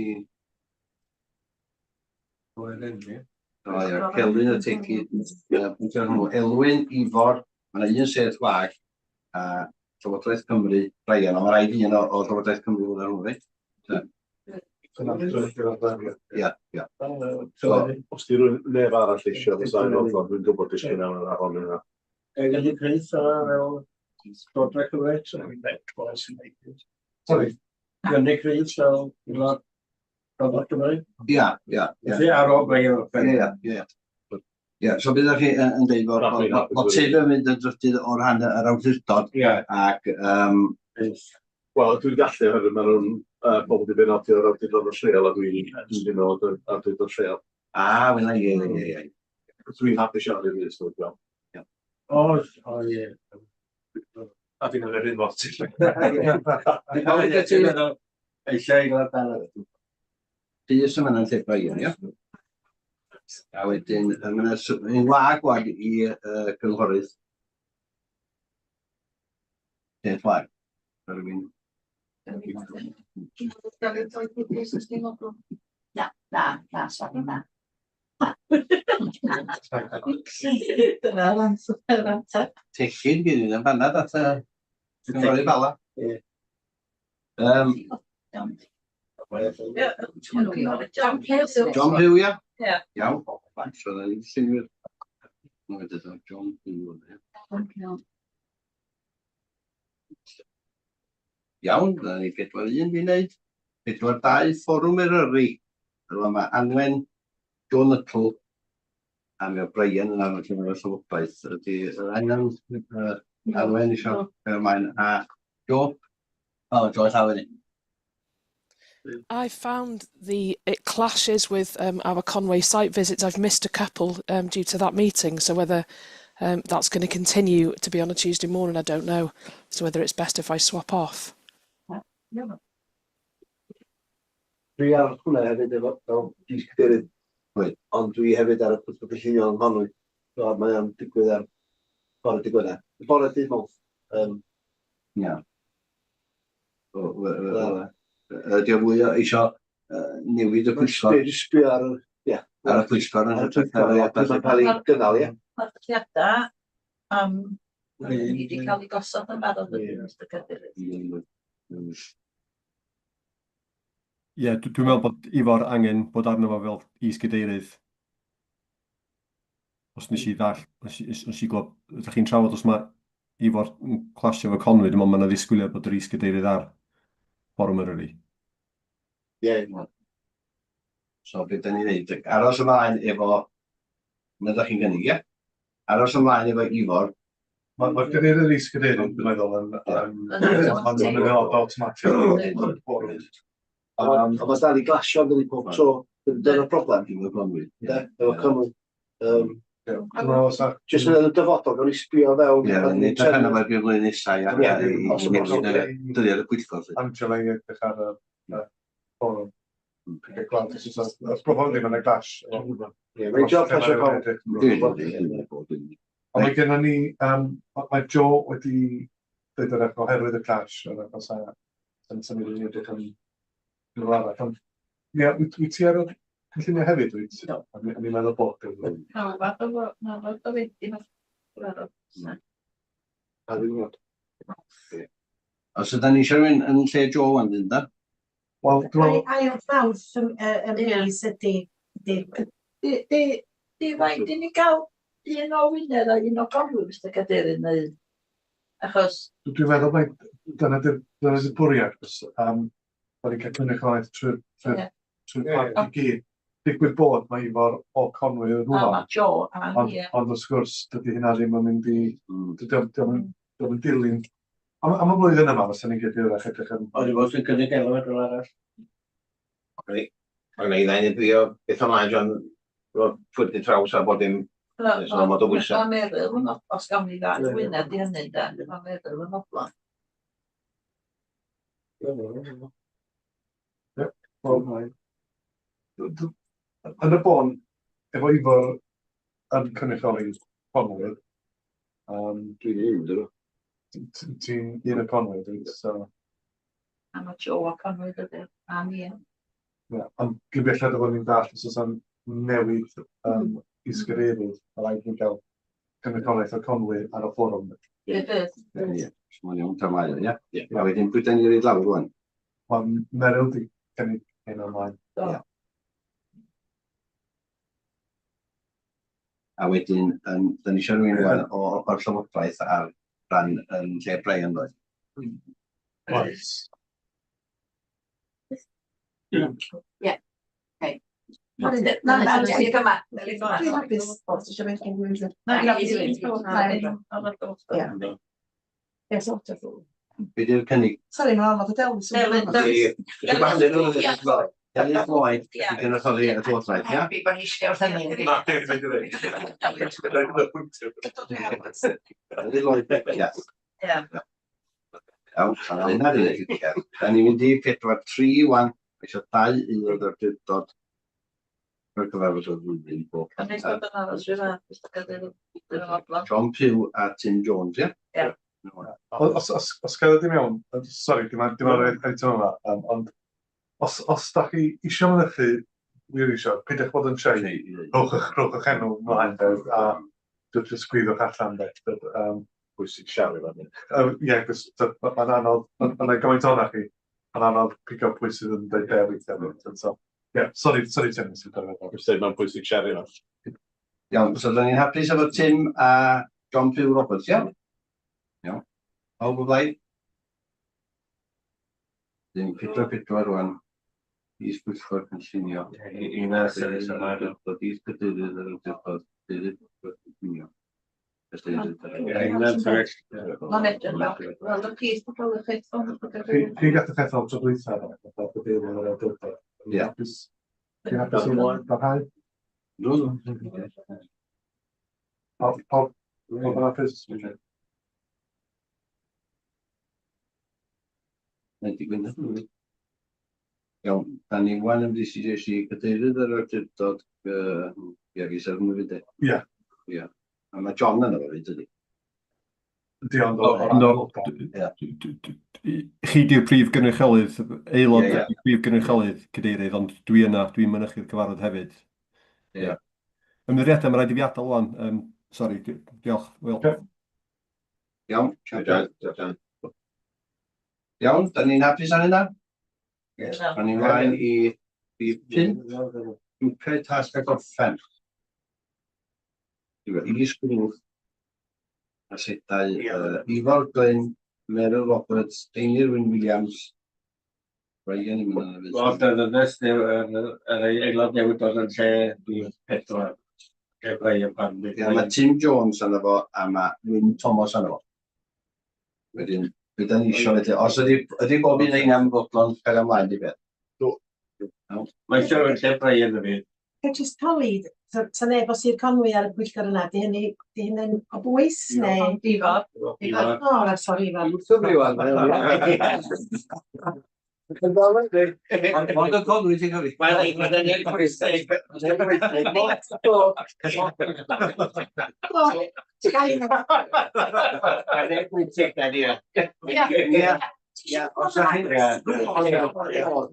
O, ia, Celyn y Tegi, pwyntio hwnnw, Elwyn, Ifor, mae yna un sedd wag, a Llywodraeth Cymru, Brian, ond mae rhaid un o Llywodraeth Cymru fod ar hwnnw, reit? Ia. So, os di rhywun neb arall eisiau, fysa i'n fodlon, dwi'n gwybod disgyn am yr afon yna. Gallu Chris a fel Llywodraeth Cymru. Sorry. Gynnig Chris fel aelod Llywodraeth Cymru. Ia. Felly ar ôl Brian. Ia. Ia, so byddwch chi yn dweud bod Tim yn mynd yn drydydd o rhan yr awdurdod. Ia. Ac, Wel, dwi'n gallu oherwydd maen nhw'n pobl wedi benodi o'r awdurdod lleol a dwi'n dwi'n meddwl o'r awdurdod lleol. Ah, wel, ie. Dwi'n hapus iawn i'r Rhys, dwi'n gweld. O, ie. A fi'n yr un lot. Eisiau aelod arall. Rhys yn mynd yn lle Brian, ia? A wedyn, mae yna un wag wag i gynghorydd. Peth wag. Rhywun. Na, sori, na. Dyna'r answer. Tecyn gyd yn fanna at y cynghorydd Bala. Ie. John Pugh. John Pugh, ia? Ie. Iawn. So, na ni'n llunwyr. John Pugh. Iawn, dyna ni 4-1 fi wneud. 4-2, Fforwm Eryri. Rwy'n mae Anwen, Joe Nuttall, a mae Brian yn arall yn y Llywodraeth. Ydy yr angen Anwen eisiau ymlaen a Joe? O, Joe llaw fyny. I found it clashes with our Conwy site visits. I've missed a couple due to that meeting. So whether that's going to continue to be on a Tuesday morning, I don't know. So whether it's best if I swap off. Dwi ar hwnna hefyd efo fel is-cadeirydd. Ond dwi hefyd ar y pwyllgor cynllunio yng Nghonwy. So mae o'n digwydd ar bore dydd Gwener. Bore dydd Mawrth. Ia. Ydy o fwy o eisiau newid y pwyllgor? Jyst sbio ar y... Ia. Ar y pwyllgor yn Ar y hytrach pwyllgor, na'r ia. aelodau. Mae'n cael ei gynnal, ia. Mae'r dyddiadau am ni wedi cael ei gosod yn barod yn Mr Cadeirydd. Ie, dwi'n meddwl bod Ifor angen bod arno fo fel is-gadeirydd. Os nes i ddall, nes i glywed, ydych chi'n trafod os mae Ifor yn clasio efo Conwy, dwi'n meddwl mae yna ddisgwyliad bod yr is-gadeirydd ar Fforwm Eryri. Ie. So beth da ni'n neud? Aros ymlaen efo, na ydych chi'n gynnig, ie? Aros ymlaen efo Ifor. Mae'r cadeirydd a'r is-gadeirydd, dwi'n meddwl, yn yn aelodau awtomatig o'r bwrdd. Ond mae dal i glasio yn dydi pob tro. Dyna'r broblem. Efo Conwy. Ynde? Efo Conwy. Dwi'n meddwl os na... Jyst yn y dyfodol, gawn ni sbio fewn. Ie, ni'n edrych arno fo erbyn flwyddyn nesaf, ia, i newid y dyddiad y pwyllgor. Angela i edrych ar y fforwm. Gael gweld os oes os broblem ddim yn y clash. Ie, mae'n job pasio pawb. Ond mae gennym ni, mae Joe wedi dweud yr oherwydd y clash, yr achos a yn symud i ni edrych yn rhywle arall. Ond ie, wyt ti ar y cynlluniau hefyd, wyt? No. O'n i'n meddwl bod chdi. Na, fath o na, fath o wedi mas. A ddim yn Os ydyn ni eisiau rhywun yn lle Joe wan, dyn da? Wel, dwi'n meddwl... Ail Fawrth y mis ydy... Di, di, di raid i ni gael un o Wynedd a un o Conwy, Mr Cadeirydd, neu... Achos... Dwi'n meddwl mai dyna 'di'r dyna 'di'r bwriad, achos yym da ni'n cael cynrychiolaeth trwy'r trwy'r Ie. trwy'r parc i gyd. Digwydd bod mae Ifor o Conwy yn A rhywle. mae Jo a Ond, ie. ond wrth gwrs, dydy hynna ddim yn mynd i... Dydy o'm dydy o'm yn dydy o'm yn dilyn. Am, am y flwyddyn yma, fysa ni'n credu wrach edrych yn... O'n i fod yn cynnig elw ar arall. Mae gen i ddau yn drio beth ymlaen, John, pwyd i traws a bod dim Oes ormod o bwysau. Mae Meryl yn, os gawn ni ddau Gwynedd di hynny, de, mae Meryl yn fodlon. Ie, wel, yn y bôn, efo Ifor yn cynrychioli Conwy, Dwi'n un, dwi. Ti'n un o Conwy, dwi, so... A mae Jo o Conwy, dydy, a ni. Ie, ond gyn belled o fod ni'n dallt os oes am newid is-gadeirydd, ma' raid ni gael cynrychiolaeth o Conwy ar y fforwm. Ie, bydd. Ie, so mae'n iawn tan mae o, ie? Ie. A wedyn pwy da ni'n rhoid lawr rŵan? Mae Meryl 'di cynnig hyn ymlaen. Do. Ie. A wedyn, yym, da ni eisiau rhywun rŵan o o'r Llywodraeth ar ran yn lle Brian doedd? Oes. Ie. Okay. Na, na, na, yma. Dwi'n hapus os ti eisiau mynd i'n mynd. Na, Ie, Ie, sort of. Be di'r cynnig? Sori, mae'n ormod o dewis. Delyn, Dewis. Delyth Lloyd, Ie. i gynrychioli y Llywodraeth, ia? Happy bod ni eisiau wrth hynny. Na, dim mynd i ddweud. Delyth Lloyd, ia. Ie. Iawn, a hynna di. Da ni'n mynd i 4 3 wan. Mae eisiau dau aelod o'r awdurdod o'r cyfarfod o'r flwyddyn bob Cynnig amser. bod yn aros rhyw fath, Mr Cadeirydd. Dwi'n fodlon. John Pugh a Tim Jones, ia? Ie. Os, os, os gael i mewn, sori, dim ond dim ond yr eitem yma, ond os, os da chi isio mynychu, wir isio, peidiwch bod yn shy, rhowch eich enw ymlaen, de, a jyst sgwyddo'ch allan, de. Pwysig siarad fan hyn. Ie, cos mae'n anodd, mae'n gymaint o'na chi, mae'n anodd pigo pwy sydd yn dweud be weithiau. So, ie, sori, sori Tim, nes i dorri fe. Dwi'n dweud mae'n pwysig siarad fan. Iawn, so da ni'n hapus efo Tim a John Pugh Roberts, ia? Iawn. Pawb o blaid? Dim 4 4 rwan. Is-bwyllgor cynllunio. Un a sefyll yma. Awdurdod, is-gadeirydd yr awdurdod, cadeirydd cynllunio. Un a sefyll. Mae'n edrych fel, wel, y pris bod cael eich ethol, Mr Chi Cadeirydd. chi gath eich ethol tro dwytha, de, fatha cadeirydd yr awdurdod. Ie. Chi'n hapus i barhau? Dw. Pawb, pawb, pawb yn hapus? Mae'n digwydd na. Iawn, da ni wan yn mynd i i cadeirydd yr awdurdod, ie, fi sef yn mynd. Ie. Ie. A mae John yna fo fyd, ydy? Ydy, ond o ran No, aelodau. Ie. Chi di'r prif gynrychiolydd, aelod Ie, ie. ydi'r prif gynrychiolydd cadeirydd, ond dwi yna, dwi'n mynychu'r cyfarfod hefyd. Ie. Ymddiheuriadau, mae rhaid i fi adael wan. Sori, diolch. Wel, Ocê. Iawn. Diolch, John. Iawn, da ni'n hapus ar hynna? Ie. Da ni'n mlaen i rhif 5, grwpiau tasg a gorffen. Is-grŵp asedau Ifor Glyn, Meryl Roberts, Einir Wyn Williams, Brian yn mynd yna Wel, fyd. dyna ddynes yr aelod newydd dod yn lle rhif 4. Lle Brian Pan. Ie, mae Tim Jones arno fo a mae Wyn Thomas arno fo. Wedyn, be da ni isio felly, os ydy bob un ein fodlon cael ymlaen di beth? Do. Iawn. Mae eisiau rhywun lle Brian y fi. Ga i jyst holi, sa neb o Sir Conwy ar y pwyllgor yna, di hynny'n o bwys neu? Ond Ifor, Ifor. O, na, sori, Ifor. Ond y Conwy ti'n cyfri? Mae'n pwysig. O, ti'n gael un Mae'n pwysig, da ni. Ie. Ie, os ydych chi'n...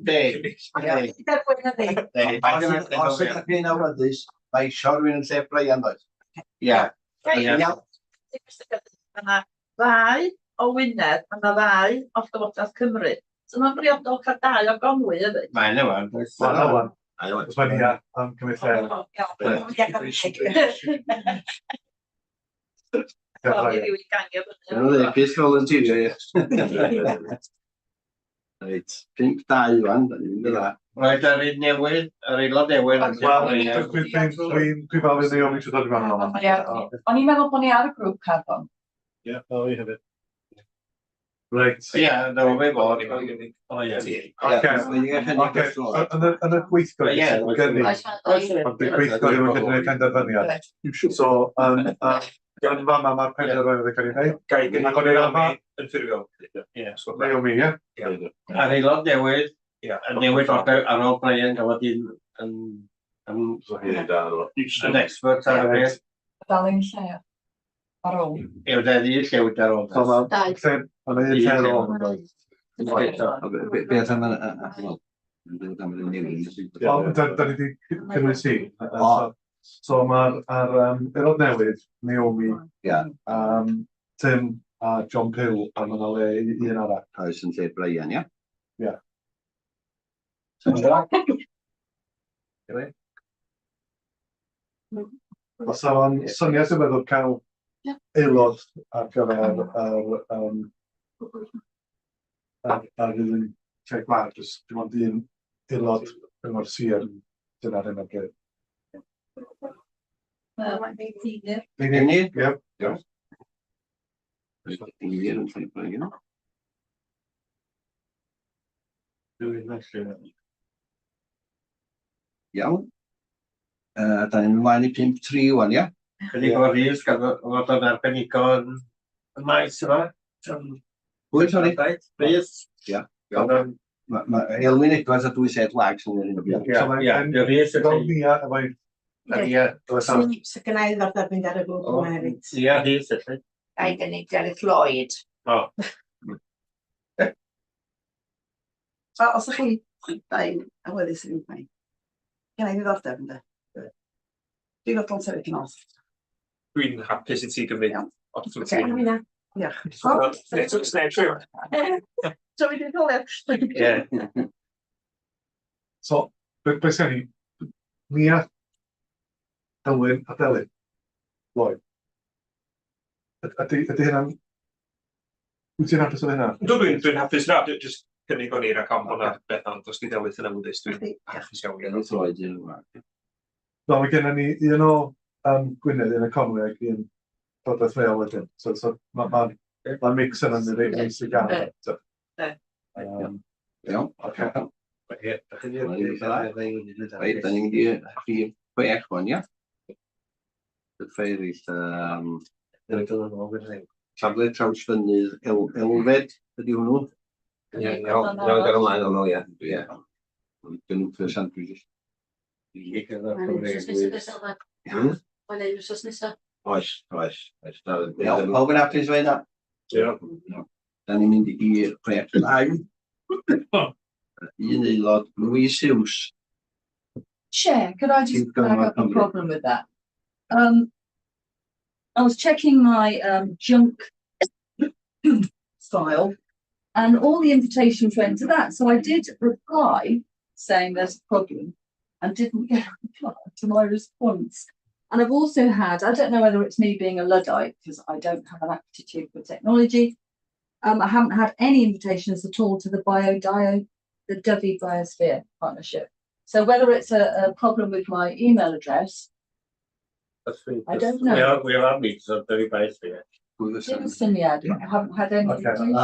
De. Derbyn hynny. Os ydych chi'n awyddus, mae isio rhywun yn lle Brian, does? Ie. Iawn. Mae yna ddau o Wynedd, mae yna ddau o Llywodraeth Cymru. So mae'n briodol cael dau o Gonwy hefyd. Mae'n ewan. Mae'n ewan. Os mae'n ia, am cymryd lle. Dyna ddweud, byth volunteerio, ie. Reit, 5-2 wan, da ni'n mynd yn dda. Rhaid ar un newydd, yr aelod newydd. Wel, dwi'n dwi'n meddwl fydd Naomi eisiau dod i mewn o'n Ie, o'n i'n meddwl bod ni ar y grŵp carbon. Ie, fel fi hefyd. Reit. Ie, na fe fod. O ie. Ocê. Ocê, yn y gweithgor, Ie. gynnig, ond y gweithgor ddim yn gallu gwneud penderfyniad. So, yn yn fama mae'r penderfyniad yn cael ei wneud. Ga i gynnig Ac o'n i'n Naomi ama- yn ffurfiol? Ie. Naomi, ie? A'r aelod newydd, Ie. yn newid ar ôl Brian gafodd un yn yn So hyn i da, yn expert ar y beth. Dal un lle ar ôl. Yw dau ddi llewyd ar ôl. So mae Dau. lle, mae'n un lle ar ôl. yn does? Beth am y... Wel, yn dod am yr newid. Wel, da ni wedi cynnwys hi. O. So mae'r ar, aelod newydd, Naomi, Ia. Tim a John Pugh, a mae yna le i un arall. Oes yn lle Brian, ia? Ie. Os o'n syniad yn meddwl cael aelod ar gyfer yr ar yr un lle gwag, jyst dim ond un aelod cyngor sir dyna'r hyn o bryd. Meinir. Meinir, ie. Iawn. Meinir yn lle Brian. Iawn. Da ni'n ymlaen i 5-3 wan, ia? Cynnig o Rhys, gan fod o'n arbenigo yn y maes yma. Pwy, sori? Rhys. Ia. Iawn. Ma Elwyn Edwards a dwy set wag sy'n yr un o bryd. Ie, ie, Rhys Fel Nia efo'i... Ie. So gynna i ddiddordeb mynd ar y grŵp yma hefyd. Ie, Rhys, felly. Ga i gynnig Delyth Lloyd. O. So, os ydych chi'n dau'n awyddus i fynd, mae gynna i ddiddordeb ynddo. Dwi'n fodlon sefyll yn ôl. Dwi'n hapus i ti gymryd. Iawn. Os wyt Ocê. ti. Diolch. Sneb trwy. So fi 'di etholiad. Ie. So, be sgen i? Nia, Elwyn a Delyth Lloyd. Ydy hynna'n... Wyt ti'n hapus efo hynna? Yndw, dwi'n hapus na, jyst cynnig o'n i rhag ofn bod 'na beth ond os 'di Delyth yn awyddus, dwi'n hapus iawn. Delyth Lloyd yn wag. No, mae gennym ni un o Gwynedd, un o Conwy ac un Llywodraeth leol wedyn. So mae'r ma, ma mix yna'n reit neis i gael. So, Iawn. Ocê. Reit, da ni'n mynd i rhif 6 wan, ia? Y ffeiryll, safle Trawsfynydd Elfed ydy hwnnw? Ie, iawn, iawn, gael ymlaen o'n ie. Ie. Dyn nhw'n first sandwich. Mae'n ei wsos nesa. Oes, oes, oes. Iawn, pawb yn hapus efo hynna? Ie. Da ni'n mynd i 6-2. Un aelod, Louise Hughes. Chair, could I just Chief flag Governor up a Cymru. problem with that? I was checking my junk file and all the invitations went to that. So I did reply saying there's a problem and didn't get a reply to my response. And I've also had, I don't know whether it's me being a Luddite because I don't have an aptitude for technology. I haven't had any invitations at all to the Bio-Dio, the Dyfi Biosphere Partnership. So whether it's a problem with my email address, I don't know. We are meetings of Dyfi Biosphere. Dim syniad, I haven't had any Ocê, invitations.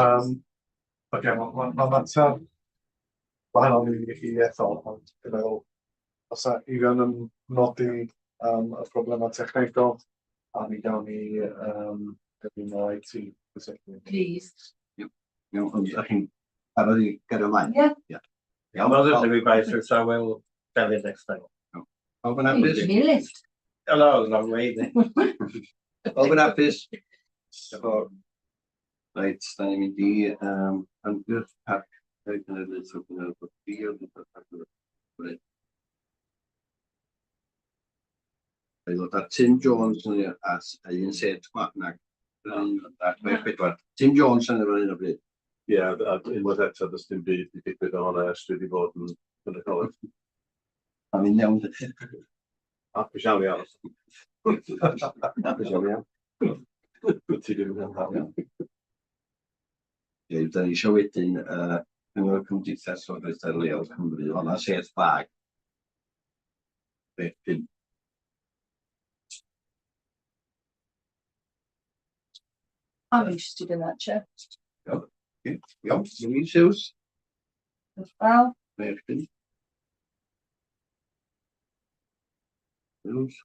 Ocê, ma' mater wahanol i ethol, ond dwi'n meddwl, os a Eifion yn nodi y problemau technegol, a mi gawn ni gyflwyno IT gysylltu. Please. Iawn, ond ydych chi'n barod i gario ymlaen? Ie. Ie. Iawn, Well, the Dyfi Biosphere, so I will tell you next time. Pawb yn hapus? Give me a lift. Oh, no, long way then. Pawb yn hapus? Reit, da ni'n mynd i ymgyrch Parc Cenedlaethol Cymru. Aelod ar Tim Jones yn a un set nag un, a 6-4. Tim Jones yn yr un o bryd. Ie, a unwaith eto, does dim byd 'di digwydd o hwnna ers dwi 'di bod yn yn y coleg. Ma'n mynd iawn. Hapus iawn i aros. Hapus iawn, iawn. Ti ddim yn cael. Ie, da ni eisiau wedyn Cyngor Cymdeithas Llywodraethau Leol Cymru, honna sedd gwag. 65. I'm interested in that, Chair. Iawn, iawn, Louise Hughes. As well. 65. Hughes.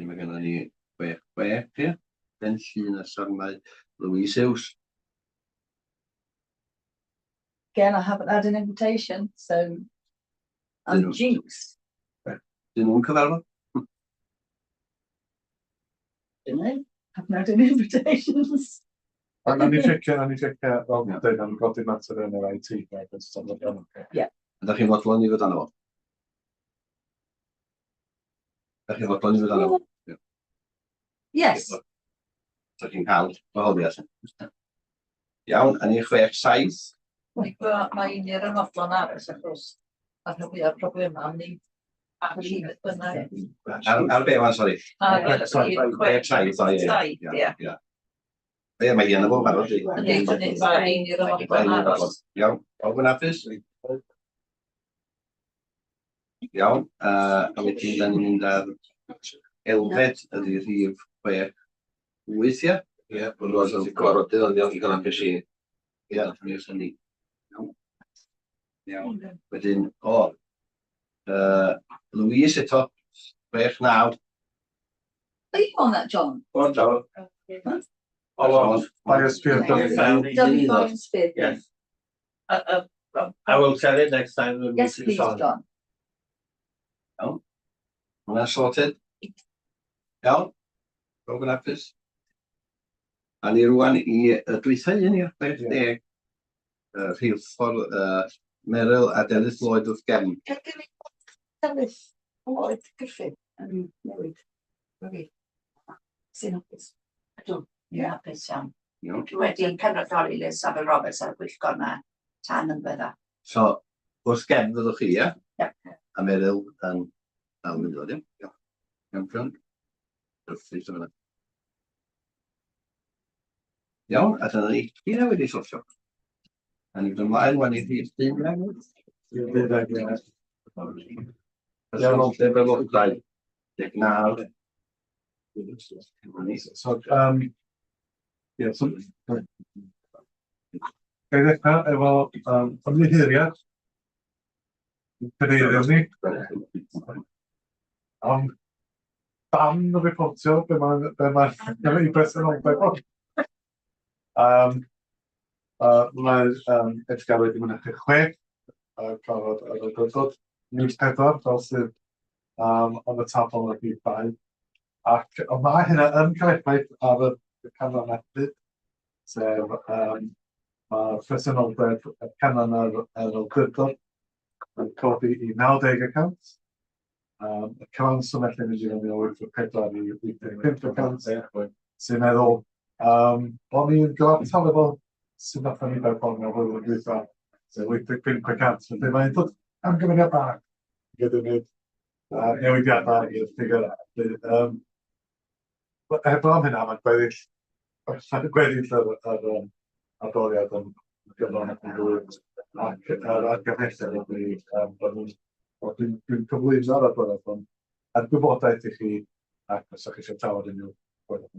Mae gennym ni 66, ie. Ben Llŷn a Sarnau, Louise Hughes. Again, I haven't had an invitation, so I'm jinxed. Dyn nhw'n cyfarfod? Dyn nhw? Haven't had any invitations. A nawn ni checio, nawn ni checio, fel dwi'n dweud, nawn ni godi mater yn yr IT. Ie. Ydych chi'n fodlon i fod arno fo? Ydych chi'n fodlon i fod arno fo? Yes. Ydych chi'n cael gwahoddiad. Iawn, a ni 67. Mae Einir yn fodlon aros achos mae'r rhan fwyaf o'r problemau am ni. Ar beth bynnag. Ar be wan, sori? Ar 67, o ie. Ie. Ie, Ie, mae hi yn y fo barod. Yndi, yndi, mae Einir yn fodlon aros. Iawn, pawb yn hapus? Iawn, a wedyn da ni'n mynd ar Elfed ydy rhif 68, ia? Ie, bod nhw'n cyfarfodydd ond iawn, digon hapus i. Ie, ni hynny. Iawn. Iawn. Wedyn, o, Louise eto, 69. Are you on that, John? On, John. O, Biosphere. Dyfi Biosphere. Yes. I will tell it next time. The Yes, please, on. John. Iawn. Hwnna sorted. Iawn. Pawb yn hapus? A ni rwan i y dwytha un, ia, 60. Rheilffordd Meryl a Delyth Lloyd wrth gefn. Delyth Lloyd Griffith yn newid. Sy'n hapus. Ydw, dwi'n hapus iawn. Iawn. Dwi wedi cynrychioli Liz Saville Roberts ar y pwyllgor yma tan yn ddiweddar. So, wrth gefn fyddwch chi, ia? Ie. A Meryl yn dal mynd o, ie? Iawn. Iawn, John? Perffaith, dyma. Iawn, a dyna ni. Hynna wedi sortio. A ni'n mynd ymlaen wan i rhif 12. Presenoldeb aelodau. 19. So, ie, so, Ga i ddechrau efo ymddiheuriad. Cadeirydd ni. Am dan reportio be mae'n be mae'n ei bresenoldeb o. Mae Edgar wedi mynychu 6 cyfarfod yr awdurdod, nid 4 fel sydd yn y tabl y rhif 2. Ac ond mae hynna yn cael effaith ar y canran hefyd, sef mae presenoldeb y canran yr awdurdod yn codi i 90 y cant. Y cyfanswm felly mynd i fyny o 84 i 85 y cant, sy'n meddwl, o'n i'n gyfartal efo sydd nath ni berfformio flwyddyn dwytha, sef 85 y cant. Felly mae'n dod am gymeriad bach gyda ni newidiadau i'r ffigurau. Felly, heblaw am hynna, mae'n gweddill, gweddill yr adroddiad yn gyflawn ac yn gywir. Ac yr argymhelliad ydy, bod nhw'n, wel, dwi'n cyflwyno'r adroddiad hwn er gwybodaeth i chi, ac os ydych chi eisiau trafod unrhyw bwynt.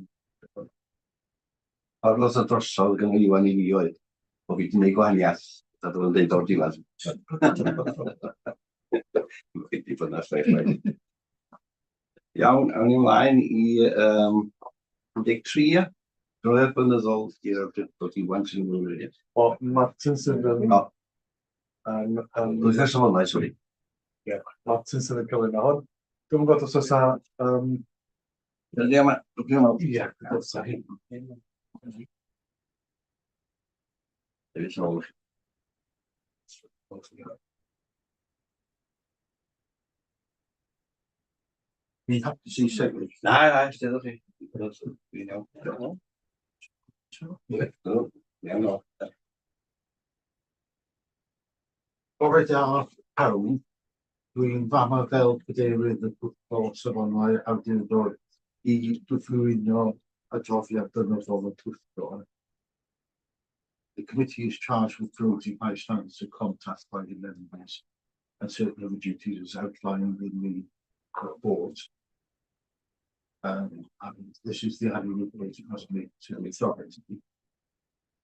Ffordd ddoth o drosodd gynno Iwan i fi oedd bo' fi 'di neud gwahaniath, a doedd o'n deud o'r diwedd. Wedi bod yn chwaith. Iawn, awn ni ymlaen i 13, ia? Adroddiad blynyddol i'r awdurdod Iwan sy'n ymwneud. O, Martin sydd yn... O. Yn Blwyddyn safonau, sori. Ie, Martin sydd yn cyflwyno hwn. Dwi'm yn gwybod os oes 'na... Ydy yma, dwi'n meddwl. Ie, dylsa hi. Sefyll nôl. Ni'n hapus i sefyll. Na, na, steddwch chi. Dwi'n iawn. Iawn. Bore da pawb. Dwi'n fama fel cadeirydd y Pwyllgor Safonau Awdurdod i gyflwyno adroddiad blynyddol y Pwyllgor. The committee is charged with promoting high standards of conduct by the members and certain other duties as outlined in the report. And this is the annual report it must make to the authority.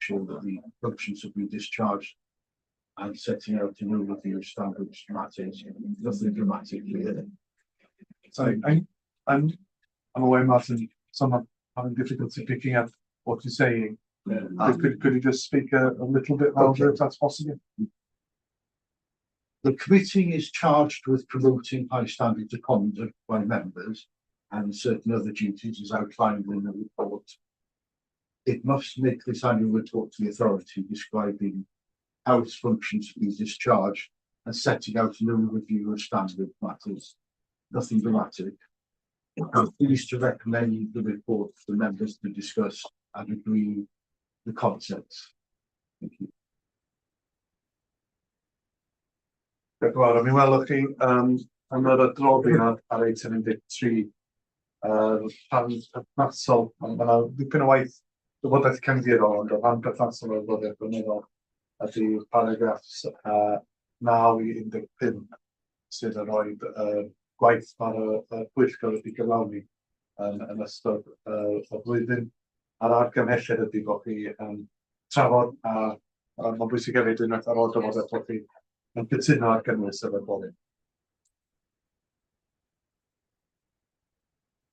Ensure that the functions have been discharged and setting out an overview of standards matters. Nothing dramatic here. Sorry, I'm aware, Martin, some are having difficulty picking up what you're saying. Could you just speak a little bit louder, if that's possible? The committee is charged with promoting high standards of conduct by members and certain other duties as outlined in the report. It must make this annual report to the authority describing how its functions have been discharged and setting out an overview of standard matters. Nothing dramatic. I'm pleased to recommend the report for members to discuss and agree the contents. Thank you. Diolch yn fawr. Mi welwch chi yn yr adroddiad ar eitem 13, rhan perthnasol, mae yna ddipyn o waith gwybodaeth cefndirol, ond y rhan perthnasol o'r adroddiad blynyddol ydy paragraffs 9 i 15 sydd yn rhoi gwaith mae'r pwyllgor wedi gyflawni yn ystod y flwyddyn. A'r argymhelliad ydy bod chi yn trafod a mae'n bwysig hefyd unwaith ar ôl drafodaeth bod chi yn cytuno ar gynnwys yr adroddiad.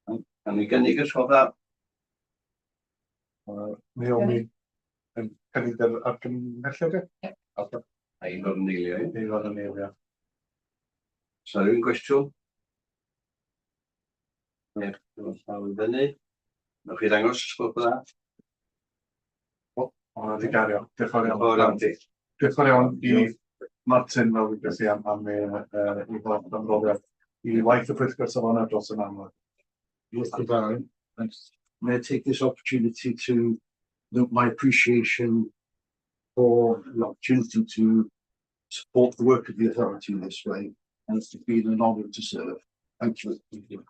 Gawn ni gynnig y sodda? Naomi yn cynnig yr argymhelliad, ie? Ie. A Ifor yn eilio, ie? Ifor yn eilio. Oes 'na rywun gwestiwn? Neb efo llaw i fyny. Newch chi ddangos os gwelwch yn dda? O, hwnna wedi gario. Diolch yn fawr iawn. Diolch yn fawr iawn ti. Diolch yn fawr iawn i Martin, fel wedes i, am ei holl ymroddiad i waith y Pwyllgor Safonau dros y 9 mlynedd. Diolch yn fawr. May I take this opportunity to note my appreciation for the opportunity to support the work of the authority in this way, and it's been an honour to serve. Thank you. Thank you.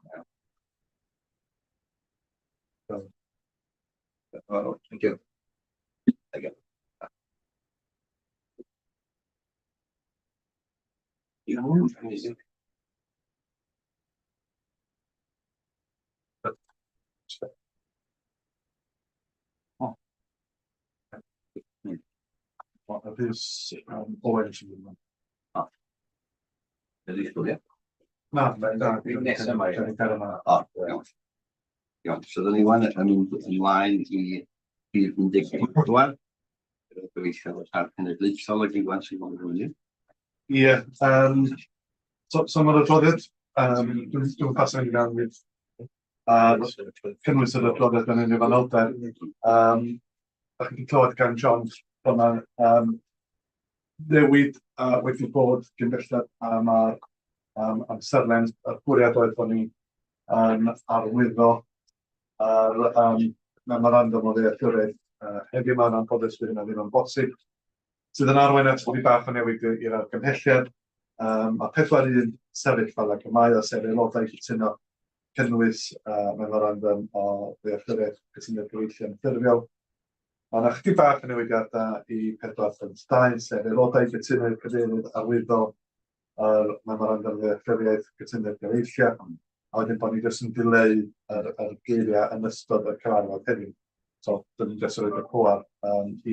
Thank you. Iawn. Amazing. O. Rhys Owen sy'n mynd. Ydy ysgol, ie? Na, na, na. Nesa yma, ie. Ie. O, iawn. Iawn, so dyn ni wan yn mynd ymlaen i rhif 14. Gobeithio fod Parc Cenedlaethol ag Iwan sy'n gwybod hynny. Ie, so mae'r adroddiad, dwi'n pasio i mewn i'r cynnwys yr adroddiad yn unrhyw fanylder. Da chi wedi clywed gan John bod yna newid wedi bod gyn belled a mae'r amserlen, y bwriad oedd bod ni yn arwyddo yr memorandum o ddealltwriaeth heddiw 'ma, yn anffodus fydd hynna ddim yn bosib, sydd yn arwain at chydig bach o newid i'r argymhelliad. Mae 4-1 sefyll fel ag y mae o, sef aelodau cytuno cynnwys memorandum o ddealltwriaeth cytundeb cyfeillion ffurfiol. Mae yna chydig bach o newidiadau i 4.2, sef aelodau cytuno i'r cadeirydd arwyddo yr memorandum o ddealltwriaeth cytundeb cyfeillion, a wedyn bod ni jyst yn dileu yr geiriau yn ystod y cyfarfod heddiw. So, dyn ni'n jyst yn rhoi y pŵer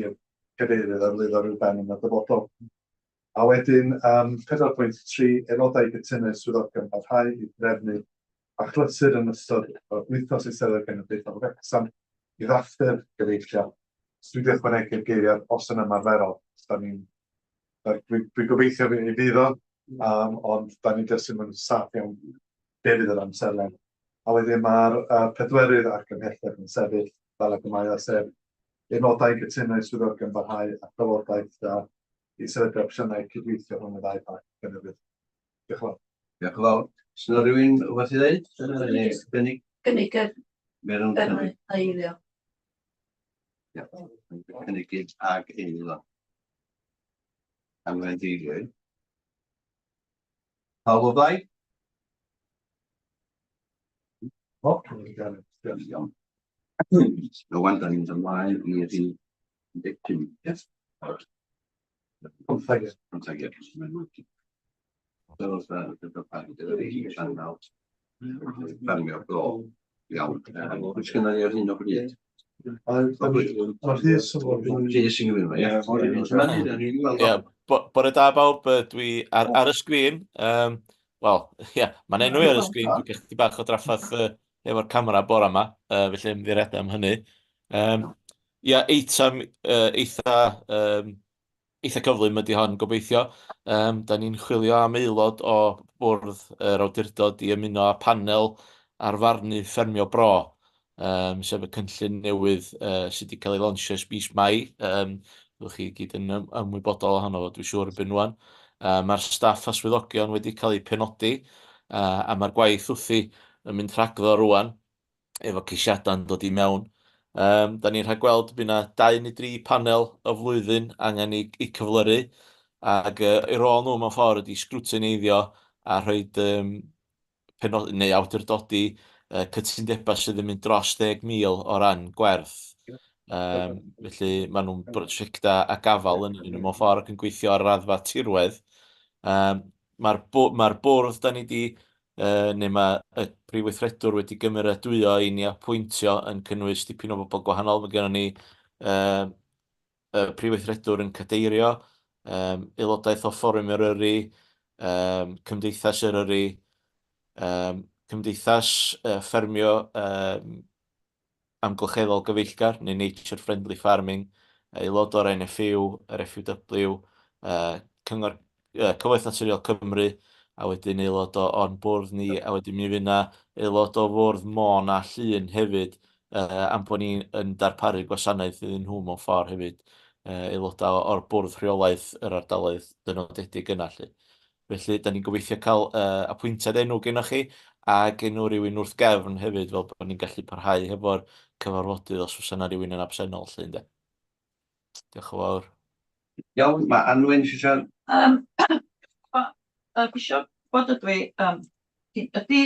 i'r cadeirydd arwyddo rhyw ben yn y dyfodol. A wedyn, 4.3, aelodau cytuno i'r swyddogion barhau i drefnu achlysur yn ystod yr wythnos Eisteddfod Genedlaethol Wrecsam i ddathlu'r gyfeillion. So dwi wedi ychwanegu'r geiriau os yn ymarferol. Da ni'n, dwi'n gobeithio i fydd o, ond da ni jyst ddim yn saff iawn be fydd yr amserlen. A wedyn mae'r pedwerydd argymhelliad yn sefyll fel ag y mae o, sef aelodau cytuno i swyddogion barhau â thrafodaeth da i sefydlu opsiynau cydweithio rhwng y ddau barc cynewydd. Diolch yn fawr. Diolch yn fawr. Oes yna rhywun wbeth i ddeud? Gynnig? Gynnig yr Meron yr cynnig. eilio. Cynigydd ag eilio. Anwen Deilio. Pawb o blaid? O, Iawn. Rwan, da ni'n mynd ymlaen i rhif 15. Yes. 15. 15, ie. Ffermio bro. Iawn. Pwy sgynna ni ar hyn o bryd? Mae Rhys yn fod yn... Rhys yn gyfrif, ie. Ie, bore da bawb, dwi ar, ar y sgrin. Um, Wel, ie, mae'n enw i ar y sgrin, dwi'n cael chdi bach o drafferth uh, efo'r camera bore yma, uh, felly ymddiheuriadau am hynny. Um, ia, eitem uh, eitha, um, eitha cyflym ydy hon, gobeithio. Um, da ni'n chwilio am aelod o bwrdd yr awdurdod i ymuno â panel arfarnu ffermio bro, um, sef y cynllun newydd uh, sydd wedi cael ei lansio ers mis Mai. Um, Fyddwch chi gyd yn ymwybodol ohono fo, dwi'n siŵr erbyn rwan. Uh, mae'r staff a swyddogion wedi cael eu penodi, uh, a mae'r gwaith wrthi yn mynd rhagddo rwan. efo ceisiadau'n dod i mewn. Um, da ni'n rhagweld bydd yna 2 neu 3 panel y flwyddyn angen i, i cyflyru, ac uh, i rôl nhw mewn ffordd ydy sgrwtineiddio a rhoi um, penod, neu awdurdodi uh, cytundebau sydd yn mynd dros 10,000 o ran gwerth. Um, felly maen nhw'n brosiectau a gafal yn nhw mewn ffordd ac yn gweithio ar raddfa tirwedd. Um, Mae'r mae'r bwrdd da ni 'di, yy, neu mae y prif weithredwr wedi gymeradwyo i ni apwyntio yn cynnwys dipyn o bobl gwahanol. Mae gennym ni yy, y prif weithredwr yn cadeirio, yym, aelodaeth o Fforwm Eryri, yym, Cymdeithas Eryri, yym, Cymdeithas yy Ffermio yym, Amgylcheddol Gyfeillgar, neu Nature Friendly Farming, aelod o'r NFU, yr FUW, Cyngor, Cyfoeth Naturiol Cymru, a wedyn aelod o, o'n bwrdd ni, a wedyn mi fydd 'na aelod o fwrdd Môn a Llŷn hefyd, am bod ni yn darparu gwasanaeth iddyn nhw mewn ffordd hefyd, aelodau o'r bwrdd rheolaeth yr ardaloedd dynodedig yna 'lly. Felly, da ni'n gobeithio cael uh, apwyntiad enw gennych chi ac enw rhywun wrth gefn hefyd, fel bod ni'n gallu parhau hefo'r cyfarfodydd os fysa yna rhywun yn absennol, lly, ynde. Diolch yn fawr. Iawn, mae Anwen eisiau siarad. Um, uh, isio bod ydw i, um, ydy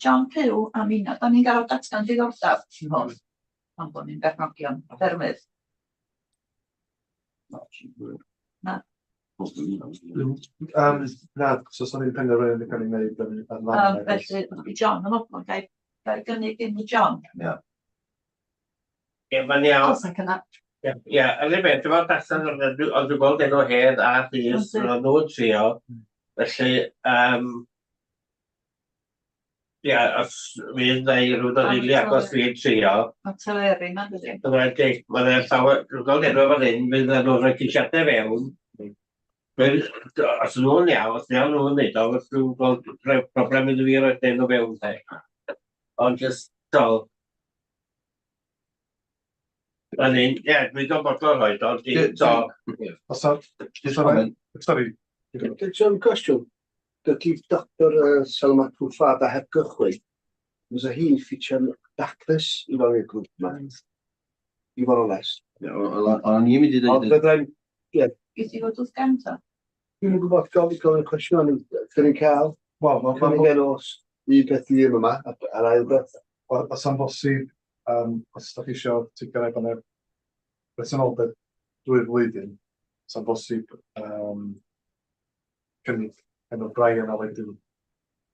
John Pugh a Mina, da ni'n gael datgan diddordeb yn hwn, am bod ni'n berchnogion ffermydd. Na. Um, na, so sa'n ni'n penderfynu yn cael ei wneud yn yn fan. Um, felly, ydy John yn fodlon, gai, gai gynnig un i John? Ie. Ie, mae'n iawn. Os yn cynna. Ie, ie, yr unig beth, dwi'n darllen, ond dwi'n gweld enw Hedd a Rhys, roedd nhw'n trio, felly, um, Ia, os fydd na i rhywun o rili agos fi'n trio. Mae Teleri ma, dydy? Byddai'n deud, mae'n llawer, dwi'n gweld enw fan hyn, fydd nhw'n rhoi ceisiadau fewn. Fydd, os nhw'n iawn, os iawn nhw'n neud o, os dwi'n gweld rhoi problem iddo fi roi enw fewn, de. Ond jyst, so, Fan hyn, ie, dwi'n dod bodlon rhoi o, di, so... Os a, sorry. Dwi'n cwestiwn, Dydy Doctor Selma Trufada heb gychwyn, fysa hi'n ffitio'n daclus i fewn i'r grŵp yma, i fod yn onest. O'n i'n mynd i ddweud... Ond fedra i'm, ie. Gei di fod wrth gefn ta? Dwi'm yn gwybod, gofyn gofyn y cwestiwn o'n dyn ni'n cael Wel, ma' cynnig enw os un peth di ddim yma, a'r ail beth. Wel, os am bosib, um, os ydych chi eisiau sicrhau bod yna bresenoldeb drwy'r flwyddyn, os am bosib um, cynnig enw Brian a wedyn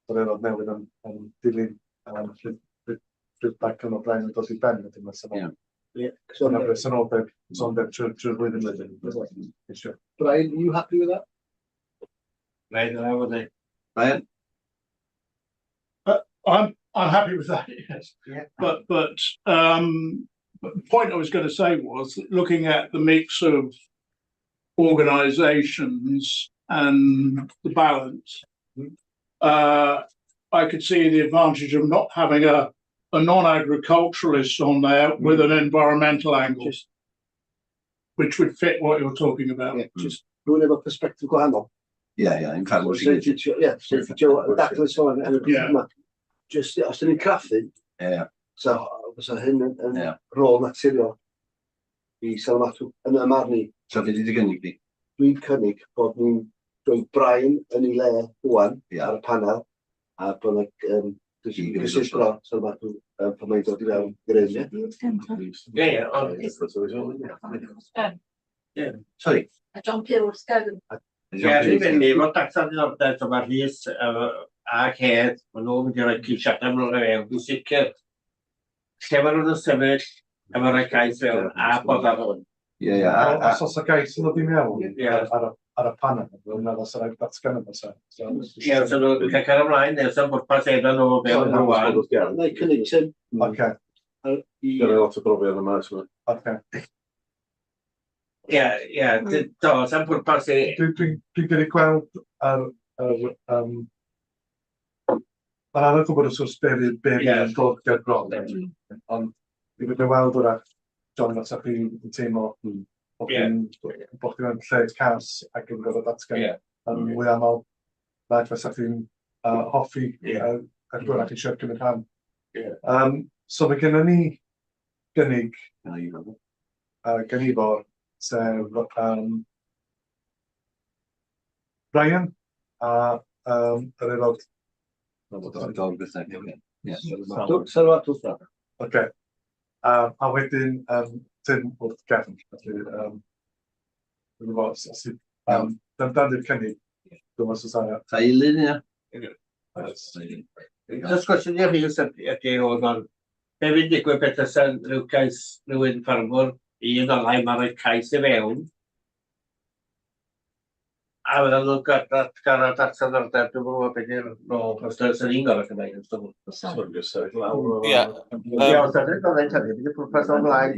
bod aelod newydd yn, yn dilyn um, pryd, pryd, pryd mae cyfnod Brian yn dod i ben, wedyn mae'n sefyll. Ie. So yna bresenoldeb, presenoldeb trwy'r trwy flwyddyn wedyn. Isio. Brian, are you happy with that? Rhaid yna fod e. Brian? I'm I'm happy with that, yes. Yeah. But but but the point I was going to say was looking at the mix of organisations and the balance, I could see the advantage of not having a, a non-agriculturalist on there with an environmental angle, Just, which would fit what you're talking about. yeah, just rhywun efo perspective gwahanol. Ie, ie, yn cael Sy'n ffitio, ie, sy'n ffitio yn daclus o'n yn y grŵp Ie. yma. Just, os dyn ni'n craffu, Ie, so, fysa hyn yn, yn Ie. rôl naturiol i Salamatu yn y marn i. So be di dy gynnig di? Dwi'n cynnig bod ni'n rhoi Brian yn ei le ŵan ar y panel, a bod yna um, gysylltu bro, sylwadw, um, pan mae'n dod i fewn i'r un, ie? Ie, ie, ond... Ie. Sorry. A John Pugh wrth gefn. Ie, rhif enni, efo data diddordeb, so mae Rhys a Hedd, maen nhw'n mynd i roi ceisiadau maen nhw'n rhoi fewn, dwi'n sicr. Lle maen nhw'n sefyll, efo rhoi cais fewn, a bod ar hwn. Ie, ie. A, Os oes y gais yn dod i mewn ar, y, ar y panel, dwi'n meddwl sy'n rhaid datgan yma. So, Ie, os nhw'n cael cael ymlaen, neu os yw'n bwrpas efo nhw fewn rwan. Neu cynnig sy'n. Oce. Dyna lot o brofiad yma, maes yma. Oce. Ie, ie, do, sa'n pwrpas i... Dwi'n dwi, dwi gyrru gweld ar, ar um, mae'n anodd gwybod wrth gwrs be fydd be fydd yn dod ger bron. Ond dwi'n mynd i weld wrach, John, os ydych chi'n teimlo bod chi'n bod chi mewn lle cas ac yn gorfod datgan yn mwy aml nag fysa chi'n uh, hoffi yeah. uh, ac wrach eisiau cymryd rhan. Yeah. Um, so mae gennym ni gynnig uh, gan Ifor, sef um, Brian a um, yr aelod. Oce. A wedyn um, Tim wrth gefn. Felly, um, dwi'n gwybod os, os, um, dyna di'r cynnig. Dwi'n gwybod os oes angen. Ta eilydd, ia? Jyst cwestiwn i Rhys ydy hwn, ond be fydd digwydd beth fysa rhyw cais rhywun ffarmwr un o'r rhai ma'n rhoi cais i fewn a fyddan nhw'n gorfod datgan ddiddordeb, dwi'm yn gwybod beth yw'r rôl, os oes ni'n gorfod cymryd yn stwff. Ie. Ie, os ydyn nhw'n gwneud hynny, bydd y pwrpas o'n mlaen.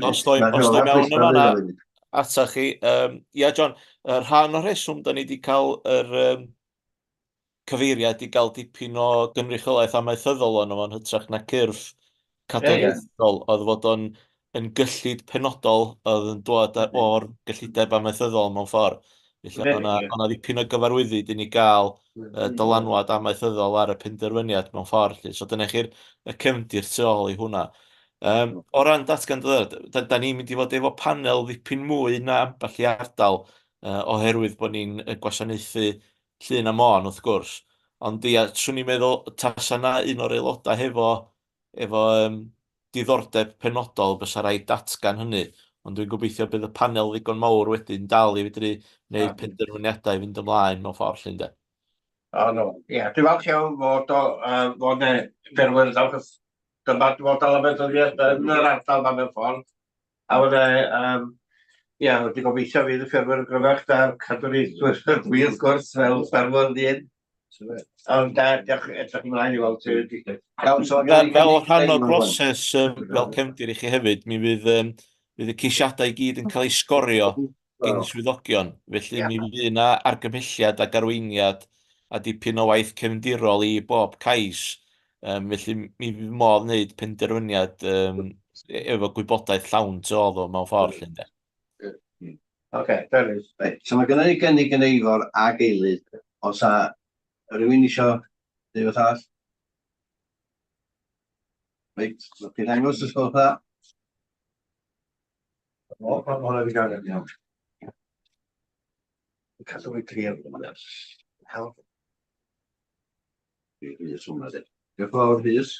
Os doi os doi mewn yn fanna ata chi. Um, ia, John, rhan o'r rheswm da ni wedi cael yr um, cyfeiriad i gael dipyn o gynrychiolaeth amaethyddol ono fo'n hytrach na cyrff cadwraethol, oedd fod o'n yn gyllid penodol oedd yn dod o'r gyllideb amaethyddol mewn ffordd. Felly oedd yna ddipyn o gyfarwyddyd i ni gael dylanwad amaethyddol ar y penderfyniad mewn ffordd. Lly. So dyna chi'r y cefndir tu ôl i hwnna. Um, o ran datgan ddiddordeb, da, da ni'n mynd i fod efo panel ddipyn mwy na ambell i ardal oherwydd bod ni'n gwasanaethu Llŷn a Môn wrth gwrs. Ond ia, swn i'n meddwl tasa 'na un o'r aelodau hefo efo um, diddordeb penodol bysa rhaid datgan hynny. Ond dwi'n gobeithio bydd y panel ddigon mawr wedyn dal i fedru gwneud penderfyniadau i fynd ymlaen mewn ffordd 'lly ynde. O no, ie, dwi'n falch iawn fod o, uh, fod e ffermwyr yn achos dyma dyfodol amaethyddiaeth yn yr ardal yma mewn ffordd. A fod e, um, ia, wedi gobeithio fydd y ffermwyr yn gryfach da'r cadwraethwyr dwi wrth gwrs fel ffermwr ddyn. Ond da, diolch, edrych ymlaen i weld sydd wedi digwydd. Iawn, so Fel, fel rhan o'r broses, um, fel cefndir i chi hefyd, mi fydd, um, fydd y ceisiadau i gyd yn cael eu sgorio gyn swyddogion. Felly mi fydd yna argymhelliad ac arweiniad a dipyn o waith cefndirol i bob cais. Um, felly mi fydd modd wneud penderfyniad um, efo gwybodaeth llawn tu ôl o mewn ffordd, lle, ynde. Oce, Dafydd. Reit, so mae gynnon ni gynnig yn Eifor ag eilydd. Oes 'na rywun isio deud wbath arall? Reit, wnewch chi ddangos os gwelwch dda? O, ma' hwnna wedi gael. Iawn. Cadw fi clir. Help. Rhys hwnna de. Diolch yn fawr, Rhys.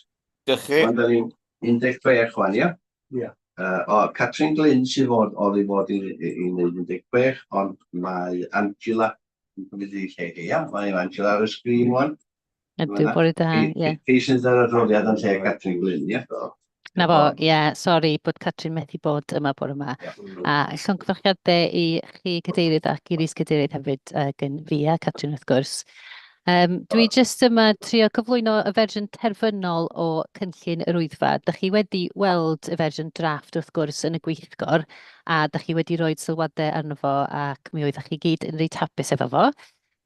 Diolch chi. Wan da ni'n 16 wan, ia? Ia. O, Catrin Glyn sydd fod, oedd i fod i, i, i wneud 16, ond mae Angela yn cymryd ei lle hi, ia? Mae Angela ar y sgrin wan. Ydw, bore da, ie. Chi sydd ar adroddiad yn lle Catrin Glyn, ie? Na fo, ie, sori bod Catrin methu bod yma bore yma. A llongyfarchiadau i chi cadeirydd ac i'r is-cadeirydd hefyd, gan fi a Catrin wrth gwrs. Um, dwi jyst yma trio cyflwyno y fersiwn terfynol o cynllun yr Wyddfa. Dach chi wedi weld y fersiwn drafft wrth gwrs yn y gweithgor, a dach chi wedi rhoi sylwadau arno fo ac mi oeddech chi gyd yn reit hapus efo fo.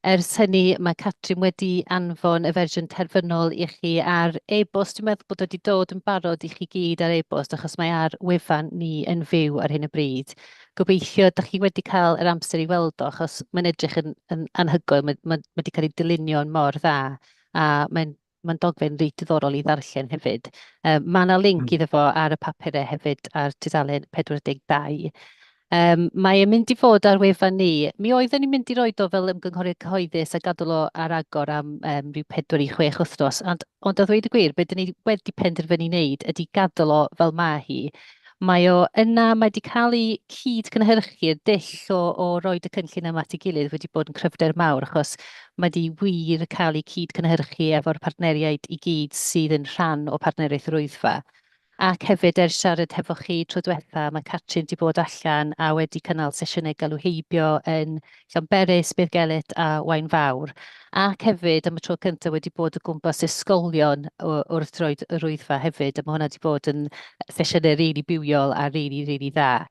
Ers hynny, mae Catrin wedi anfon y fersiwn terfynol i chi ar e-bost. Dwi'n meddwl bod o wedi dod yn barod i chi gyd ar e-bost, achos mae ar wefan ni yn fyw ar hyn o bryd. Gobeithio dach chi wedi cael yr amser i weld o, achos mae'n edrych yn, yn anhygoel. Mae, mae, mae wedi cael ei dylunio'n mor dda, a mae'n mae'n dogfen reit diddorol i ddarllen hefyd. Um, mae yna link iddo fo ar y papurau hefyd ar tudalen 42. Yym, mae e'n mynd i fod ar wefan ni. Mi oedden ni'n mynd i roid o fel ymgynghoriad cyhoeddus a gadael o ar agor am yym ryw 4 i 6 wythnos, ond ond a ddweud y gwir, be dan ni wedi penderfynu wneud ydy gadael o fel ma' hi. Mae o yna, mae 'di cael ei cyd-gynhyrchu'r dull o o roid y cynllun yma at ei gilydd wedi bod yn cryfder mawr, achos mae 'di wir cael ei cyd-cynhyrchu efo'r partneriaid i gyd sydd yn rhan o Partneriaeth yr Wyddfa. Ac hefyd, ers siarad hefo chi tro diwetha, mae Catrin 'di bod allan a wedi cynnal sesiynau galw heibio yn Llanberis, Beddgelert a Waun Fawr. Ac hefyd, am y tro cyntaf, wedi bod o gwmpas ysgolion wrth droed yr Wyddfa hefyd, a ma' hwnna 'di bod yn sesiynau rili bywiol a rili, rili dda.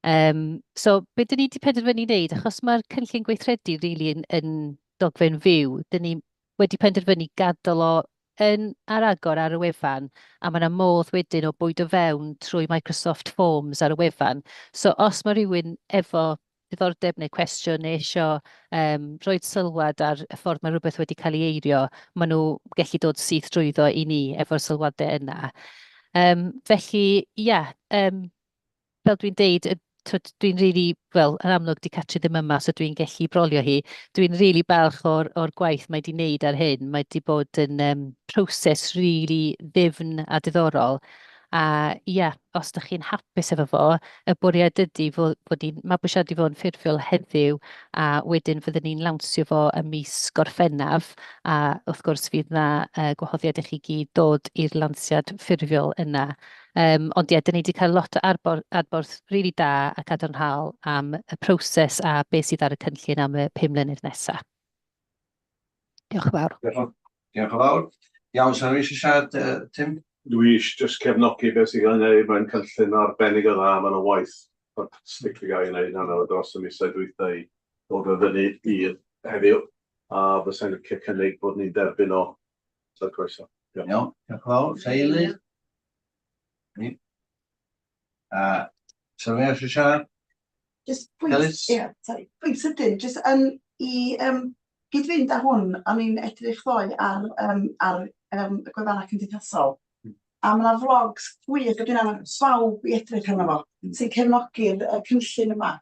Yym, so be dan ni 'di penderfynu wneud, achos ma'r cynllun gweithredu rili yn yn dogfen fyw, dan ni wedi penderfynu gadael o yn ar agor ar y wefan, a ma' 'na modd wedyn o bwydo fewn trwy Microsoft Forms ar y wefan. So os ma' rywun efo diddordeb neu cwestiwn neu isio yym rhoid sylwad ar y ffordd ma' rywbeth wedi cael ei eirio, maen nhw gallu dod syth drwyddo i ni efo'r sylwadau yna. Yym felly ia, yym fel dwi'n deud, twod, dwi'n rili, wel, yn amlwg 'di Catrin ddim yma, so dwi'n gallu brolio hi. Dwi'n rili balch o'r o'r gwaith mae 'di wneud ar hyn. Mae 'di bod yn yym proses rili ddyfn a diddorol. A ia, os dach chi'n hapus efo fo, y bwriad ydy fod ni'n mabwysiadu fo'n ffurfiol heddiw, a wedyn fydden ni'n lawnsio fo ym mis Gorffennaf, a wrth gwrs fydd 'na yy gwahoddiad i chi gyd ddod i'r lansiad ffurfiol yna. Yym, ond ie, dan ni 'di cael lot o adborth rili da a cadarnhaol am y proses a be sydd ar y cynllun am y 5 mlynedd nesaf. Diolch yn fawr. Diolch, diolch yn fawr. Iawn, sa rhywun eisiau siarad, Tim? Dwi eisiau jyst cefnogi beth sy'n cael ei wneud. Mae'n cynllun arbennig o dda, mae'n waith ffantastig i gael ei wneud arno fo dros y misoedd dwytha i ddod o fyny i heddiw. A fysa'n licio cynnig bod ni'n derbyn o. So croeso. Iawn, diolch yn fawr. Teulu? Ni. A sa rhywun eisiau siarad? Just pwynt, ie, sorry, pwynt sydyn, jyst yn i um, gyd-fynd â hwn, o'n i'n edrych ddoe ar, um, ar um, y gwefannau cymdeithasol, a mae yna vlogs gwych, a dwi'n annog bawb i edrych arno fo, sy'n cefnogi'r uh, cynllun yma.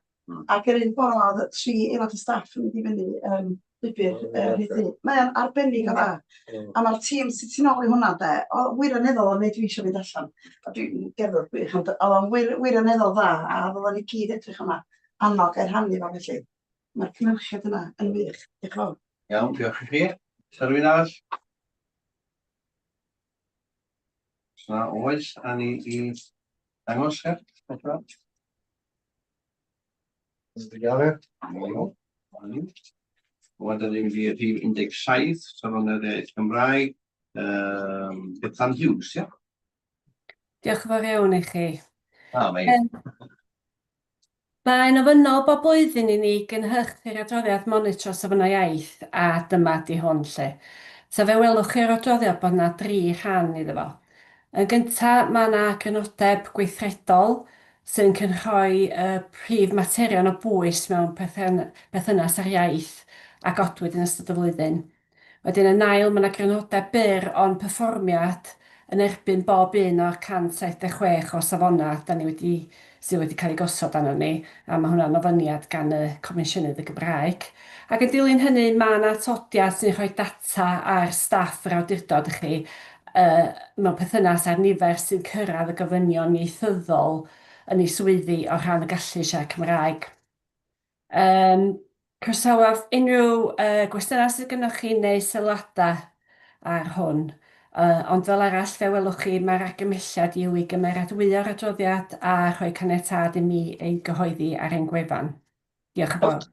Ac yr un bore 'ma oedd tri aelod o staff yn mynd i fyny yym llwybr yy Rhyd Ddu. Mae o'n arbennig o dda. A mae'r tîm sydd tu nôl i hwnna de, o wirioneddol yn wneud fi eisiau mynd allan. A dwi'n gerddwr gwych, ond oedd o'n wir, wirioneddol dda, a oedden ni gyd edrych yma, annog a'i rhannu fo felly. Mae'r cynhyrchiad yna yn wych. Diolch yn fawr. Iawn, diolch i chi. Sa rhywun arall? Os na oes, a ni i ddangos, e? Wan, da ni'n mynd i rhif 17, Safonau'r Iaith Gymraeg. Um, Bethan Hughes, ia? Diolch yn fawr iawn i chi. Ah, mae. Mae'n ofynnol bob blwyddyn i ni gynhyrchu'r adroddiad monitro Safonau Iaith a dyma 'di hwn 'lly. So fe welwch chi o'r adroddiad bod 'na dri rhan iddo fo. Yn gynta' ma' 'na grynodeb gweithredol sy'n cynrhoi y prif materion o bwys mewn perthynas â'r iaith a godwyd yn ystod y flwyddyn. Wedyn yn ail, mae 'na grynodeb byr o'n perfformiad yn erbyn bob un o'r 176 o safonau 'dan ni wedi, sydd wedi cael eu gosod arnon ni, a ma' hwnna'n ofyniad gan y Comisiynydd y Gymraeg. Ac yn dilyn hynny, ma' 'na atodiad sy'n rhoi data ar staff yr awdurdod i chi yy mewn perthynas â'r nifer sy'n cyrraedd y gofynion ieithyddol yn eu swyddi o rhan y gallu siarad Cymraeg. Yym, croesawaf unrhyw yy gwestiynau sydd gynnoch chi neu sylwadau ar hwn. Yy, ond fel arall, fe welwch chi mae'r argymhelliad yw i gymeradwyo'r adroddiad a rhoi caniatâd i mi ei gyhoeddi ar ein gwefan. Diolch yn fawr.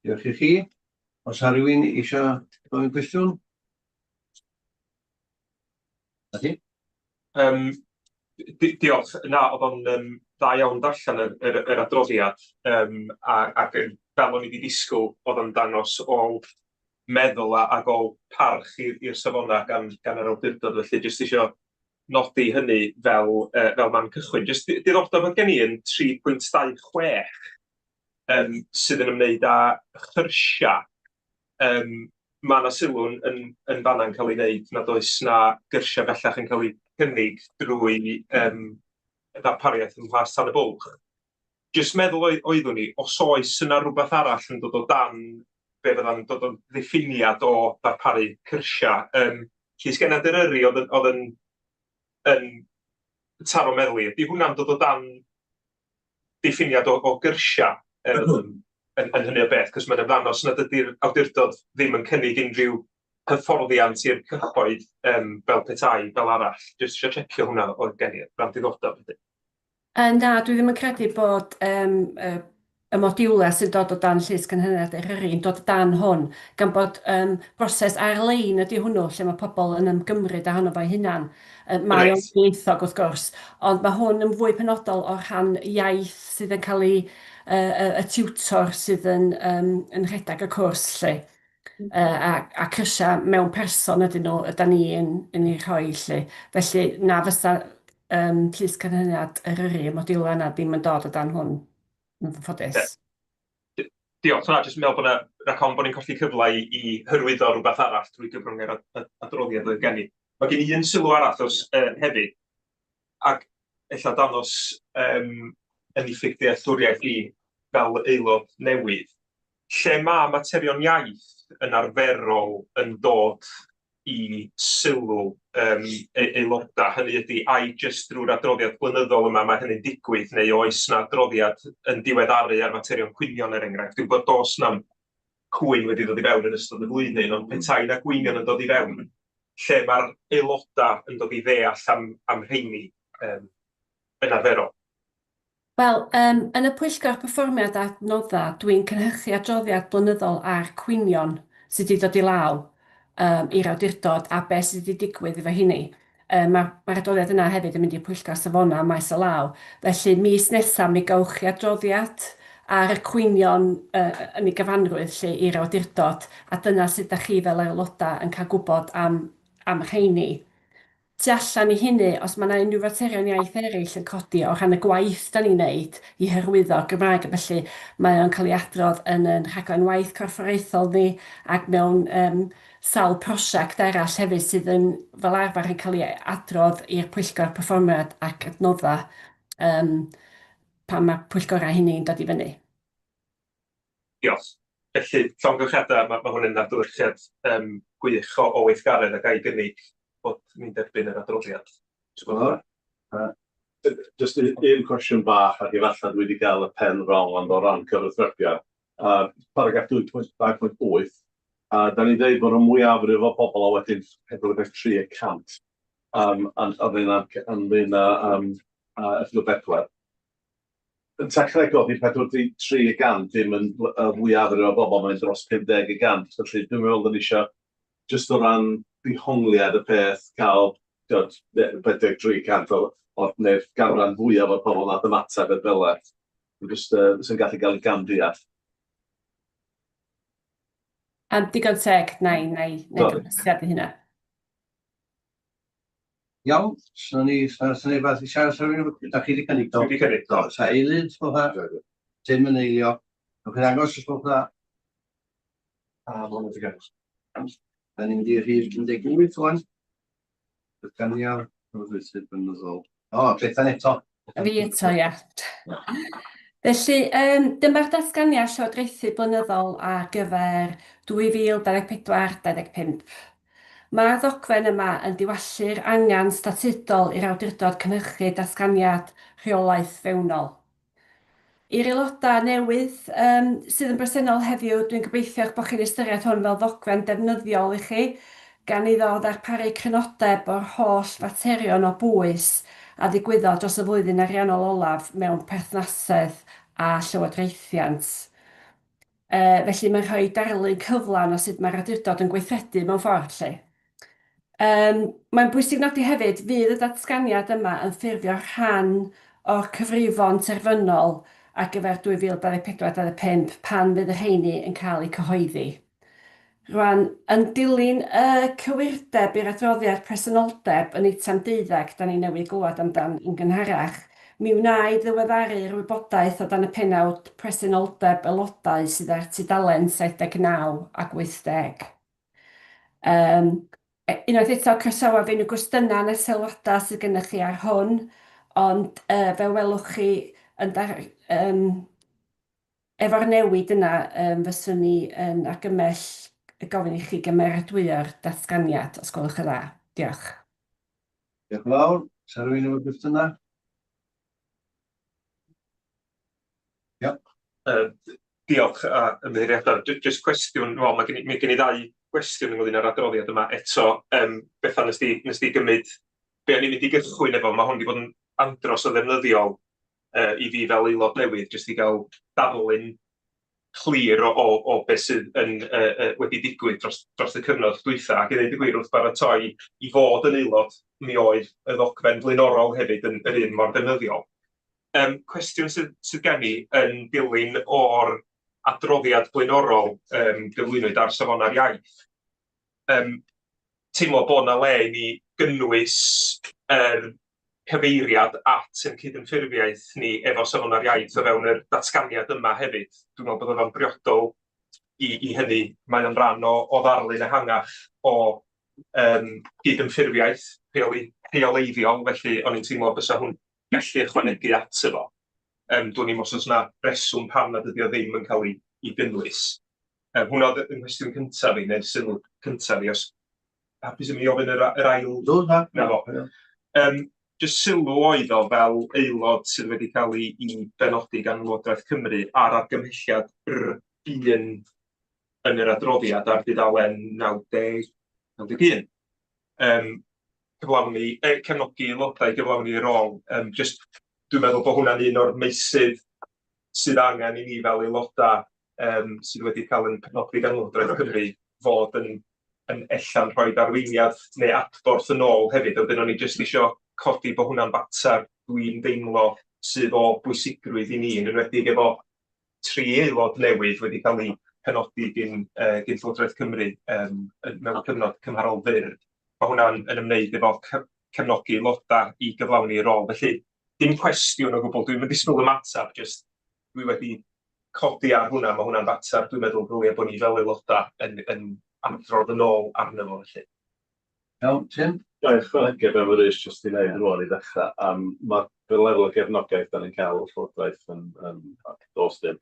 Diolch i chi. Oes 'na rywun eisiau gofyn cwestiwn? Na ti? Um, di diolch. Na, oedd o'n um, dda iawn darllen yr, yr, yr adroddiad um, a, ac fel o'n i wedi disgwyl, oedd o'n dangos ôl meddwl a, ac ôl parch i'r safonau gan, gan yr awdurdod. Felly, jyst eisiau nodi hynny fel, fel man cychwyn. Jyst diddordeb oedd gen i yn 3.26 um, sydd yn ymwneud â chyrsiau. Um, mae 'na sylw yn yn yn fan'na yn cael ei wneud nad oes 'na gyrsiau bellach yn cael eu cynnig drwy yym y ddarpariaeth ym Mhlas Tan y Bwlch. Jyst meddwl oeddwn i, os oes yna rhywbeth arall yn dod o dan be fydda'n dod o ddiffiniad o ddarparu cyrsiau. Um, Llys Gennad Eryri oedd yn, oedd yn, yn taro meddwl i. Ydy hwnna'n dod o dan diffiniad o, o gyrsiau um, yn, yn hynny o beth? Cos mae'n ymddangos nad ydy'r awdurdod ddim yn cynnig unrhyw hyfforddiant i'r cyhoedd um, fel petai fel arall. Jyst eisiau checio hwnna oedd gen i ran diddordeb. Yy na, dwi ddim yn credu bod yym y y modiwlau sy'n dod o dan Llys Cynhaliad Eryri yn dod o dan hwn, gan bod yym broses ar-lein ydy hwnnw lle mae pobl yn ymgymryd â honno fo'i hunan. Yy mae o'n ddwyieithog wrth gwrs, ond mae hwn yn fwy penodol o rhan iaith sydd yn cael ei yy y y tiwtor sydd yn yym yn rhedeg y cwrs 'lly. Yy a a cyrsia mewn person ydyn nhw ydan ni yn yn eu rhoi 'lly. Felly na fysa yym Llys Canlyniad Eryri y modiwlau yna ddim yn dod o dan hwn yn anffodus. Diolch. Na, jyst yn meddwl bod 'na rhag ofn bod ni'n colli cyfle i i hyrwyddo rhywbeth arall drwy gyfrwng yr adroddiad oedd gen i. Mae gen i un sylw arall os yy hefyd, ac ella dangos yym yn niffyg dealltwriaeth i fel aelod newydd, lle ma' materion iaith yn arferol yn dod i sylw yym aelodau, hynny ydy, ai jyst drwy'r adroddiad blynyddol yma mae hynny'n digwydd, neu oes 'na adroddiad yn diweddaru ar faterion cwynion, er enghraifft? Dwi'n gwybod does na'm cwyn wedi dod i fewn yn ystod y flwyddyn, ond petai 'na gwynion yn dod i fewn, lle mae'r aelodau yn dod i ddeall am am rheini yym yn arferol? Wel, yym, yn y Pwyllgor Perfformiad a Adnoddau, dwi'n cynhyrchu adroddiad blynyddol ar cwynion sydd wedi dod i law yym i'r awdurdod a beth sydd wedi digwydd efo rheini. Yy ma'r ma'r adroddiad yna hefyd yn mynd i'r Pwyllgor Safonau maes o law. Felly mis nesa mi gawch chi adroddiad ar y cwynion yy yn ei gyfanrwydd 'lly i'r awdurdod, a dyna sut dach chi fel aelodau yn cael gwybod am am rheini. Tu allan i hynny, os mae 'na unrhyw faterion iaith eraill yn codi o rhan y gwaith 'da ni'n wneud i hyrwyddo'r Gymraeg a ballu, mae o'n cael ei adrodd yn ein rhaglen waith corfforaethol ni ac mewn yym sawl prosiect arall hefyd sydd yn fel arfer yn cael ei adrodd i'r Pwyllgor Perfformiad ac Adnoddau yym pan mae pwyllgorau hynny'n dod i fyny. Diolch. Felly, llongyfarchiadau, mae, mae hwn yn adlewyrchiad um, gwych o, o weithgaredd a ga i gynnig bod ni'n derbyn yr adroddiad. Just un, un cwestiwn bach, ac efallai dwi wedi gael y pen wrong, ond o ran cyfathrebiad. Uh, paragraff 2.2.8, uh, da ni'n dweud bod y mwyafrif o bobl a wedyn 43 y cant um, ynglyn â um, uh, erthygl 4. Yn technegol, 'di 43 y gant ddim yn y fwyafrif o bobl, mae'n dros 50 y gant. Felly dwi'n meddwl bod ni eisiau, jyst o ran dehongliad y peth, cael tibod, 43 y cant o, o, neu'r ganran fwyaf o'r pobl nath ymateb er fel e. Jyst uh, sy'n gallu gael ei gamddeall. Um, digon teg, na i, na i, na i gyfresiad i hynna. Iawn, so ni, sa sa neb arall i siarad, sa rhywun, da chi wedi cynnig do? Dwi wedi cynnig, do. Sa eilydd, os gwelwch dda? Tim yn eilio. Newch chi ddangos os gwelwch dda? A, mae'n wedi gael. Da ni'n mynd i rhif 18 wan. Datganiad llywodraethu blynyddol. O, Bethan eto. Fi eto, ia. Felly, yym, dyma'r datganiad llywodraethu blynyddol ar gyfer 2024-25. Mae'r ddogfen yma yn diwallu'r angen statudol i'r awdurdod cynhyrchu datganiad rheolaeth fewnol. I'r aelodau newydd yym sydd yn bresennol heddiw, dwi'n gobeithio eich bod chi'n ystyried hwn fel ddogfen defnyddiol i chi, gan iddo ddarparu crynodeb o'r holl faterion o bwys a ddigwyddodd dros y flwyddyn ariannol olaf mewn perthnasedd â llywodraethiant. Yy felly mae'n rhoi darlun cyflawn o sut mae'r awdurdod yn gweithredu mewn ffordd 'lly. Yym mae'n bwysig nodi hefyd fydd y datganiad yma yn ffurfio rhan o'r cyfrifon terfynol ar gyfer 2024-25 pan fydd y rheiny yn cael eu cyhoeddi. Rwan, yn dilyn y cywirdeb i'r adroddiad presenoldeb yn eitem deuddeg da ni newydd glywed amdan yn gynharach, mi wna i ddiweddaru'r wybodaeth o dan y pennawd Presenoldeb Aelodau sydd ar tudalen 79 ac 80. Yym, Unwaith eto, croesawaf unrhyw gwestiynau neu sylwadau sydd gennych chi ar hwn, ond yy fel welwch chi, Yn dar, um, efo'r newid yna, um, fyswn ni yn argymell gofyn i chi gymeradwyo'r datganiad, os gwelwch yn dda. Diolch. Diolch yn fawr. Sa rhywun efo gwestiynau? Ia. Diolch a ymddiheuriadau. Jyst cwestiwn, wel mae gen i, mae gen i ddau gwestiwn ynglyn â'r adroddiad yma eto. Bethan, nes di, nes di gymryd be o'n i'n mynd i gychwyn efo, mae hwn wedi bod yn andros o ddefnyddiol i fi fel aelod newydd, jyst i gael darlun clir o, o, o beth sydd yn, wedi digwydd dros, dros y cyfnod dwytha. Ac i ddweud y gwir, wrth baratoi i fod yn aelod, mi oedd y ddogfen flaenorol hefyd yn yr un mor ddefnyddiol. Cwestiwn sydd, sydd gen i yn dilyn o'r adroddiad blaenorol gyflwynwyd ar Safonau'r Iaith. Teimlo bod 'na le i ni gynnwys yr cyfeiriad at ein cydymffurfiaeth ni efo Safonau'r Iaith o fewn yr datganiad yma hefyd. Dwi'n meddwl bod o'n briodol i, i hynny. Mae o'n rhan o, o ddarlun ehangach o gydymffurfiaeth rheoli, rheoleiddiol, felly o'n i'n teimlo bysa hwn gallu ychwanegu ato fo. Dwn i'm os oes 'na reswm pam nad ydy o ddim yn cael ei, ei gynnwys. Hwnna oedd y nghwestiwn cyntaf fi, neu'r sylw cyntaf fi, os hapus i mi ofyn yr, yr ail... Do, na. Na fo. Jyst sylw oedd o fel aelod sydd wedi cael ei, ei benodi gan Lywodraeth Cymru ar argymhelliad R1 yn yr adroddiad ar dudalen 90, 91. Cyflawni, cefnogi aelodau i gyflawni eu rôl. Jyst dwi'n meddwl bod hwnna'n un o'r meysydd sydd angen i ni fel aelodau sydd wedi cael yn penodi gan Lywodraeth Cymru fod yn, yn ella'n rhoi arweiniad neu adborth yn ôl hefyd. A wedyn o'n i jyst isio codi bod hwnna'n fater dwi'n deimlo sydd o bwysigrwydd i ni, yn enwedig efo tri aelod newydd wedi cael eu penodi gin, gin Llywodraeth Cymru mewn cyfnod cymharol fyr. Mae hwnna'n yn ymwneud efo cefnogi aelodau i gyflawni eu rôl. Felly, dim cwestiwn o gwbl, dwi'm yn disgwyl ymateb, jyst dwi wedi codi ar hwnna, mae hwnna'n fater dwi'n meddwl ddylia bod ni fel aelodau yn, yn adrodd yn ôl arno fo felly. Iawn, Tim? Ga i ychwanegu be mae Rhys jyst 'di wneud rŵan i ddechrau. Mae'r lefel o gefnogaeth da ni'n cael o'r Llywodraeth yn, yn does dim.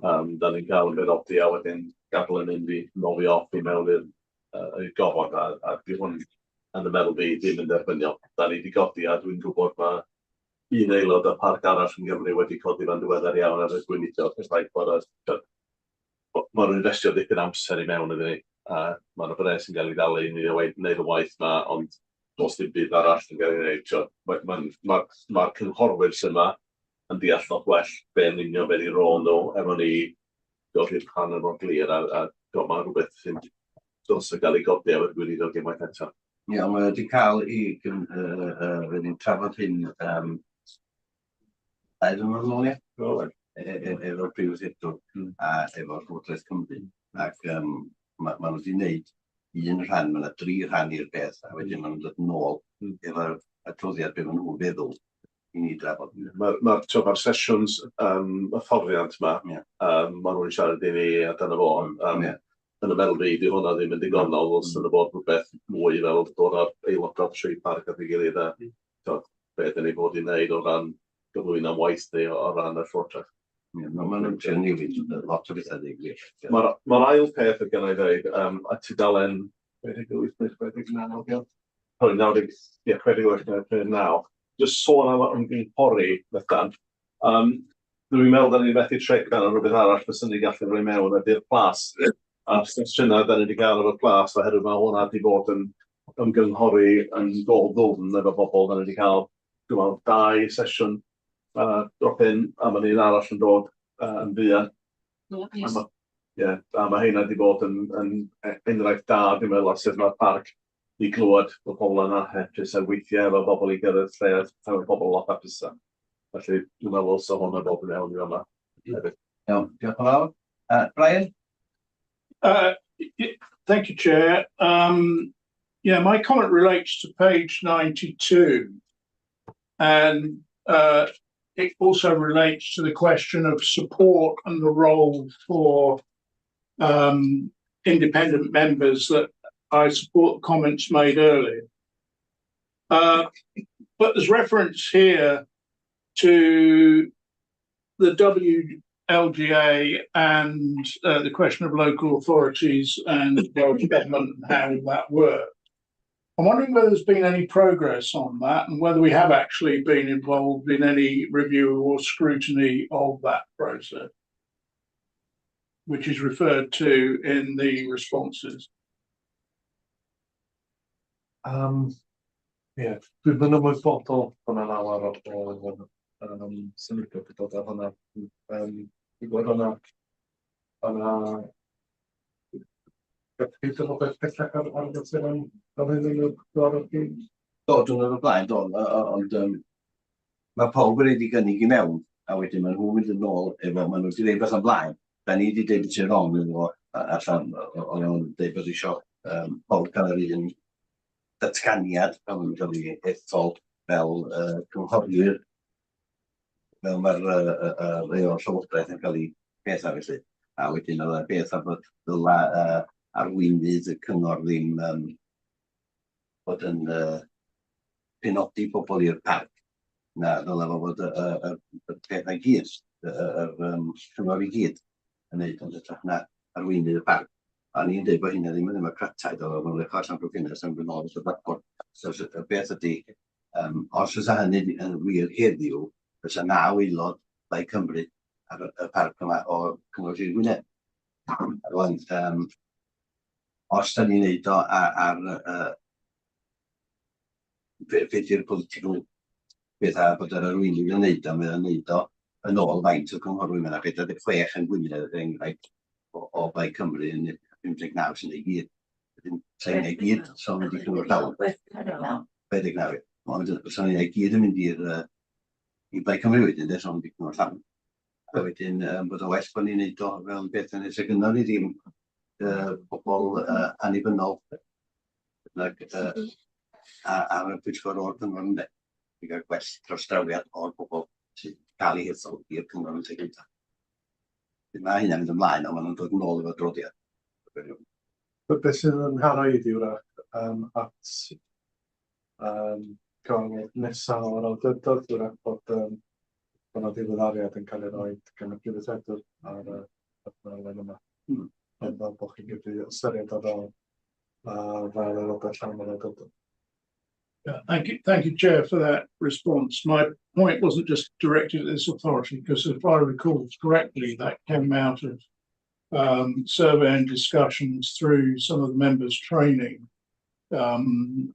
Da ni'n cael yn benodi a wedyn gadael yn mynd i nofio off i mewn i'r i'r gofod a, a di hwn yn y meddwl fi ddim yn dderbyniol. Da ni wedi godi a dwi'n gwybod mae un aelod o parc arall yn Gymru wedi codi fan diweddar iawn ar y gweinidog, y ffaith bod y ma' nhw'n investio dipyn amser i mewn iddyn ni, a ma' 'na bres yn cael ei dalu i ni wneud y waith 'ma, ond does dim byd arall yn cael ei wneud. Tibod, ma' ma'n ma'r ma'r cynghorwyr sy 'ma yn deall lot gwell be yn union be 'di rôl nhw efo ni, dod i'r rhan yn mor glir a a tibod, ma' rhywbeth sy'n dylse gael ei godi efo'r gweinidog unwaith eto. Ie, ond mae o wedi cael ei gyn- yy yy trafod hyn 2 flynedd yn ôl, ie? Do. Efo'r prif weithredwr a efo'r Llywodraeth Cymru. Ac ma' nhw wedi wneud un rhan, mae yna dri rhan i'r peth, a wedyn maen nhw'n dod nôl efo'r adroddiad be maen nhw'n feddwl i ni drafod. Mae'r ma, ma, ma sesiwns hyfforddiant yma, maen nhw'n siarad i ni a dyna fo. Yn y meddwl fi, di hwnna ddim yn digonol, ddylse yna bod rhywbeth mwy fel dod â'r aelodau tri parc at ei gilydd a tibod, be ydyn ni fod i wneud o ran gyflwyno am waith ni o ran y Llywodraeth. Ie, ma' nhw'n trio newid lot o bethau, deud gwir. Mae'r ma ail peth y gynna i ddeud, a tudalen 68 neu 69, ie. Sorry, 90, ie, 68 neu 69. Just sôn am ymgynghori, Bethan. Dwi'n meddwl da ni'n methu tric ar rhywbeth arall fyswn ni gallu rhoi mewn ydy'r plas. A'r sesiynau da ni wedi cael efo'r plas, oherwydd mae hwnna wedi bod yn ymgynghori yn go ddwfn efo bobl. Da ni wedi cael, dwi'n meddwl, dau sesiwn drop-in, a mae'n un arall yn dod yn fuan. Yes. Ie, a mae heina wedi bod yn enghraifft da, dwi'n meddwl, o sut mae'r parc i glywed bod pobl yn anhapus a weithiau efo bobl i gyrraedd lle a mae pobl lot hapusach. Felly dwi'n meddwl ddylse hwnna fod yn iawn i fama hefyd. Iawn, diolch yn fawr. Brian? Thank you, Chair. Yeah, my comment relates to page 92, and it also relates to the question of support and the role for independent members that I support the comments made earlier. But there's reference here to the WLGA and the question of local authorities and Welsh Government and how that works. I'm wondering whether there's been any progress on that and whether we have actually been involved in any review or scrutiny of that process, which is referred to in the responses. Ie, dwi'm yn ymwybodol bod 'na lawer o symudiad wedi dod ar hwnna. Dwi'n gwybod o'na rhywbeth pellach ar y materion fel hyn yn y cyfarfod chi? Do, diwrnod o'r blaen, do, ond mae pawb yn rhaid i gynnig i mewn, a wedyn maen nhw'n mynd yn ôl efo, maen nhw wedi dweud beth o'n blaen, da ni wedi dweud beth sy'n wrong iddo fo, allan, o'n nhw'n dweud bod eisiau pawb cael yr un datganiad pan maen nhw'n cael ei ethol fel cynghorwyr, fel mae'r rheol llywodraeth yn cael ei beth ar felly. A wedyn oedd y beth ar bod ddyla arweinydd y cyngor ddim bod yn penodi pobl i'r parc. Na, ddyla fo fod y peth i gyd, yr cyngor i gyd yn neud yn hytrach na arweinydd y parc. A ni'n dweud bod hynna ddim yn ddemocrataidd, oedd o'n lecio allan Brycheiniog yn mynd ôl at y blackboard. So, y beth ydy, os fysa hynny yn wir heddiw, fysa 9 aelod Plaid Cymru ar y parc yma o Cyngor Sir Gwynedd. A rwan, os da ni'n neud o ar be di'r political beth a bod yr arweinydd yn neud o, mae o'n neud o yn ôl faint o cynghorwyr, mae yna 46 yn Gwynedd, er enghraifft, o Blaid Cymru yn 59 sy'n ei gyd. Wedyn, sa'n ei gyd, so'n mynd i cyngor llawn. 69, ie. Ond so'n ei gyd yn mynd i'r i Blaid Cymru wedyn, de, so'n mynd i cyngor llawn. A wedyn, bod o well bod ni'n neud o fel beth yn nes gynnon ni ddim pobl annibynnol nag ar y pwyllgor o'r cyngor ynde. I gael gwell trawsdrawiad o'r bobl sy'n cael eu hethol i'r cyngor yn lle gyntaf. Mae hynna'n mynd ymlaen, ond maen nhw'n dod yn ôl efo adroddiad. Beth sydd yn nharo i di wrach at cyfarfod nesaf o'r awdurdod, wrach bod 'na ddiweddariad yn cael ei roi gan y prif weithredwr ar y rhaglen yma. Fel bod chi'n gallu ystyried o fel aelodau llawn o'r awdurdod. Yeah, thank you, thank you, Chair, for that response. My point wasn't just directed at this authority, because if I recall correctly, that came out of survey and discussions through some of the members' training, probably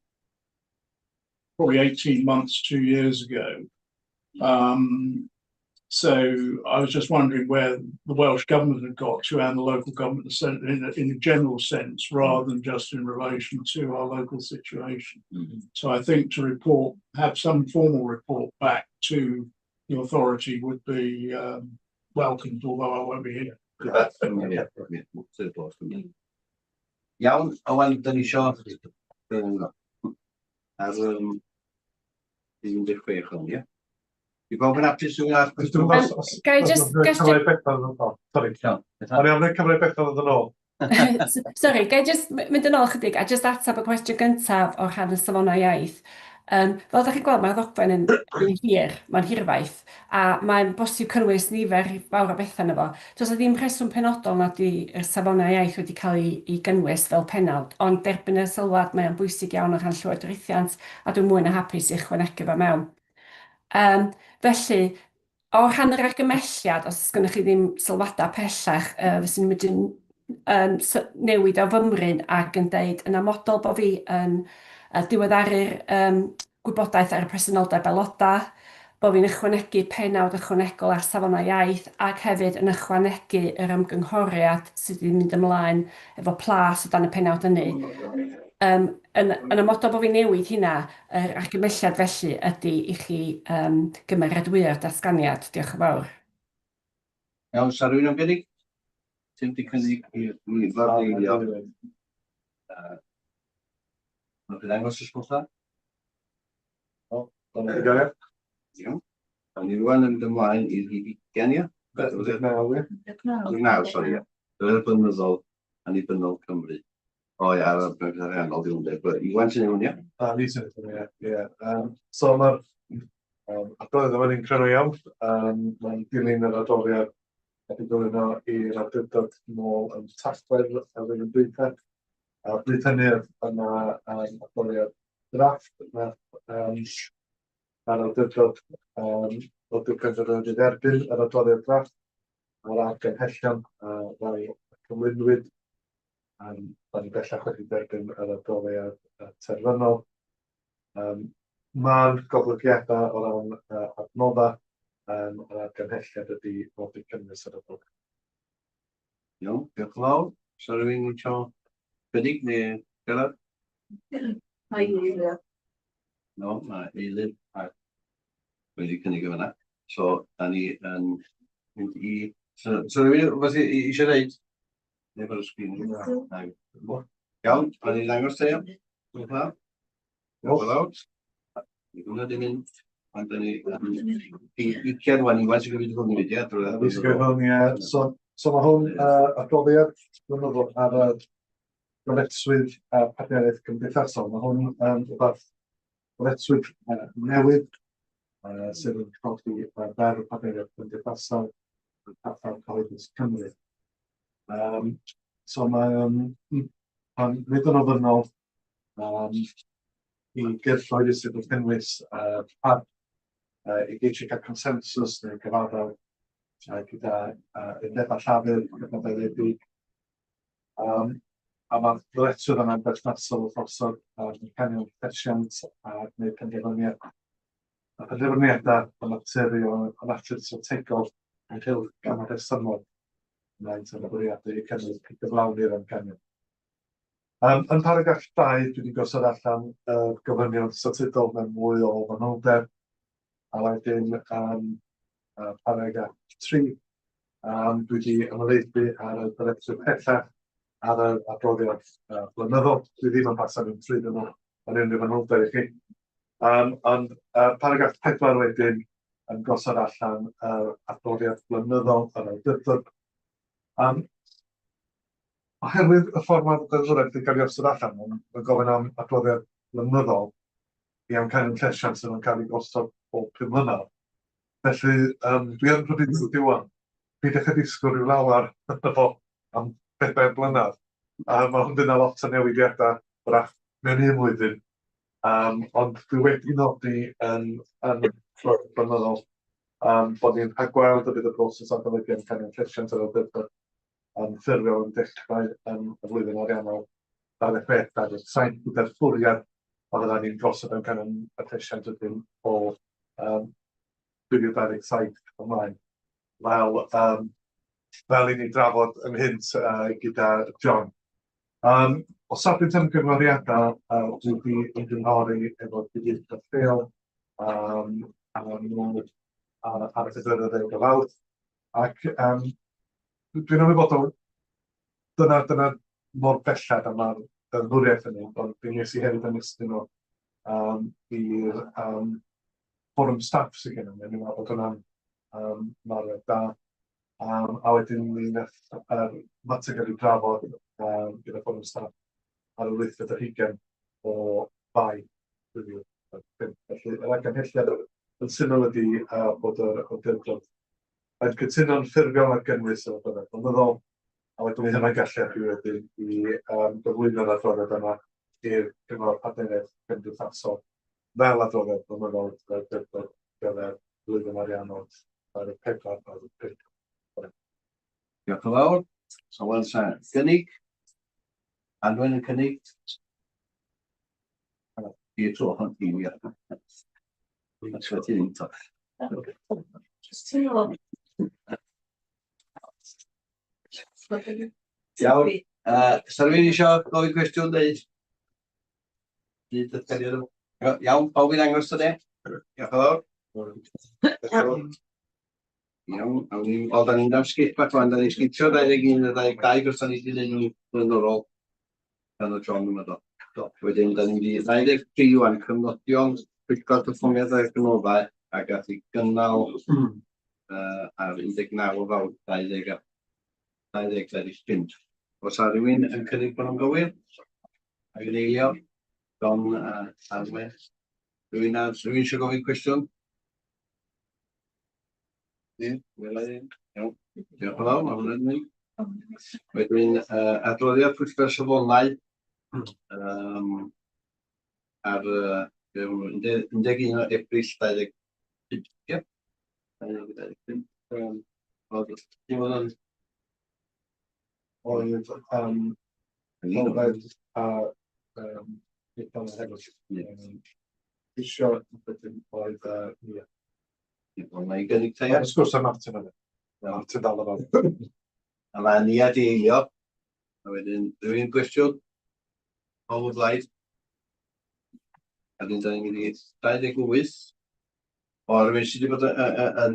18 months, 2 years ago. So I was just wondering where the Welsh Government had got to and the local government in a general sense, rather than just in relation to our local situation. So I think to report, have some formal report back to the authority would be welcomed, although I won't be here. Ie. Iawn, Owen, da ni isio ar 16 hwn, ie? Di bawb yn hapus yn ar Ga i just Cyfle Bethan yn ôl. Sori. O'n i am roi cyfle Bethan yn ôl. Sorry, ga i just mynd yn ôl chydig a just ateb y cwestiwn gyntaf o rhan y safonau iaith. Fel ydych chi'n gweld, mae'r ddogfen yn hir, mae'n hirfaith, a mae'n bosib cynnwys nifer fawr o bethau yno fo. Does 'na ddim rheswm penodol nad ydy'r safonau iaith wedi cael ei gynnwys fel pennawd, ond derbyn y sylwad mae o'n bwysig iawn o rhan llywodraethiant, a dwi'n mwy na hapus i ychwanegu fo mewn. Felly, o rhan yr argymelliad, os oes gennych chi ddim sylwadau pellach, fyswn i'n medru newid o fymryn ac yn deud yn amodol bod fi yn diweddaru'r gwybodaeth ar y presenoldeb aelodau, bod fi'n ychwanegu pennawd ychwanegol ar safonau iaith ac hefyd yn ychwanegu yr ymgynghoriad sydd wedi mynd ymlaen efo Plas o dan y pennawd hynny. Yn amodol bod fi'n newid hynna, yr argymelliad felly ydy i chi gymeradwyo'r datganiad. Diolch yn fawr. Iawn, sa rhywun am gynnig? Ti'n di cynnig i Ifor eilio. Mae'n chi ddangos os gwelwch dda? O, dyna ni gael. Iawn. A ni rwan yn mynd ymlaen i'r rhif 20, ia? 19, ie. 19, sori, ia. Dyna'r blynyddol annibynnol Cymru. O ia, ar y ariannol, dwi'n dweud. Iwan sy'n iawn, ia? A fi sy'n iawn, ie. So mae'r Adroddiad yma ni'n cryno iawn. Mae'n dilyn yr adroddiad a di gyflwyno i'r awdurdod nôl yn Tachwedd y flwyddyn dwytha. A bryd hynny oedd yna adroddiad drafft nath yr awdurdod nodi'r penderfyniad i dderbyn yr adroddiad drafft a'r argymhellion rai cyflwynwyd. Da ni bellach wedi derbyn yr adroddiad terfynol. Mae'r goblygiadau o ran adnoddau yr argymhelliad ydy nodi cynnwys yr adroddiad. Iawn, diolch yn fawr. Oes 'na rywun isio cynnig neu siarad? Mae Eilir. No, mae Eilir a wedi cynnig yn fan'na. So, da ni yn mynd i... So, so rhywun rhywbeth eisiau dweud? Neu bod y sgrin? Na. Iawn, a ni'n dangos te. Diolch yn fawr. Diolch yn fawr. Mae hwnna di mynd. Ond da ni i ucian wan, Iwan sy'n gwybod hwn i fi, ia? Fi sy'n gwybod hwn, ie. So, so mae hwn adroddiad blynyddol ar y dyletswydd a partneriaeth cymdeithasol. Mae hwn yn rhywbeth dyletswydd newydd sydd yn codi Deddf Partneriaeth Cymdeithasol a Caffael Cyhoeddus Cymru. So mae'n nid yn ofynnol i gyrff cyhoeddus sydd yn cynnwys parc i geisio cael consensws neu gyfaddawd gyda undebau llafur cydnabyddedig. A mae'r ddyletswydd yna'n berthnasol wrth osod amcanion llesiant a gwneud penderfyniad a penderfyniadau o materion o natur strategol ynghylch camau rhesymol maent yn bwriadu eu cymryd i gyflawni'r amcanion. Yn paragraff 2, dwi wedi gosod allan y gofynion statudol mewn mwy o fanylder, a wedyn um, paragraff 3, dwi wedi ymwneud ar y dyletswydd pellach ar yr adroddiad blynyddol. Dwi ddim yn pasio'n mynd trwyddyn nhw yn unrhyw fanylder i chi. Ond paragraff 4 wedyn yn gosod allan yr adroddiad blynyddol yr awdurdod. Oherwydd y ffordd mae'r ddeddfwriaeth wedi cael ei osod allan, mae'n gofyn am adroddiad blynyddol i amcanion llesiant sydd yn cael ei gosod bob 5 mlynedd. Felly, dwi yn rhybuddio Iwan, peidiwch â disgwyl rhyw lawer fo am 4 blynedd. Mae hwn dyna lot o newidiadau wrach mewn un flwyddyn. Ond dwi wedi nodi yn blynyddol bod ni'n rhagweld y bydd y broses adolygu amcanion llesiant yr awdurdod yn ffurfiol yn dechrau yn y flwyddyn ariannol 26, 27, gyda'r bwriad a fydda ni'n gosod amcanion y llesiant ydyn o 2027 ymlaen. Fel i ni drafod ynghynt gyda John. O safbwynt ymgynghoriadau, dwi wedi ymgynghori efo cydweithio lleol a nhw ar y 14 o Fawrth. Ac dwi'n ymwybodol, dyna mor belled a mae'r ddeddfwriaeth yn mynd, ond fe wnes i hefyd ymestyn nhw i'r fforwm staff sydd gennym ni. Dwi'n meddwl bod hwnna'n ymarfer da. A wedyn mi wnaeth yr mater gael ei drafod gyda fforwm staff ar yr 28 o Fai 2025. Felly, yr argymhelliad yn syml ydy bod yr awdurdod yn cytuno'n ffurfiol ar gynnwys yr adroddiad blynyddol, a wedyn fydd hynna'n galluogi wedyn i gyflwyno'r adroddiad yma i'r Cyngor Partneriaeth Cymdeithasol fel adroddiad blynyddol yr awdurdod gyfer blwyddyn ariannol 24, 25. Diolch yn fawr. So, wan sa gynnig. Anwen yn cynnig. I tro hon i wir. That's what you to. Just teimlo. Iawn. Sa rhywun eisiau gofyn cwestiwn neu? Neu datganiad? Iawn, pawb i ddangos to de? Diolch yn fawr. Iawn, awn ni, wel, da ni'n am skip at wan, da ni'n skipio 21 a 22, cos da ni wedi gwneud nhw'n flaenorol gan o John yma do. Do. Wedyn, da ni'n mynd i 23 wan, cyfnodion, pwyllgor perfformiad a'r adnoddau, a gath i gynnal ar 19 o Fawrth 20 a 20 25. Os a rhywun yn cynnig bod nhw'n gywir, ac yn eilio, John a Arwen. Rhywun eisiau gofyn cwestiwn? Ie, wela i. Iawn. Diolch yn fawr, mae hwnna'n mynd. Wedyn, adroddiad pwyllgor safonau ar 11 o Ebrill 25, ie? 25. Oedd, dim ond yn... Oedd Elfed a Nicola hefyd. Isio wedyn oedd Nia. Wel, mae'n gynnig ta, ia? Wrth gwrs, a Martin yna. Martin dal efo. A mae Nia di eilio. A wedyn, rhywun gwestiwn? Pawb o blaid? A dyn, da ni'n mynd i 28. O, rhywun sydd wedi bod yn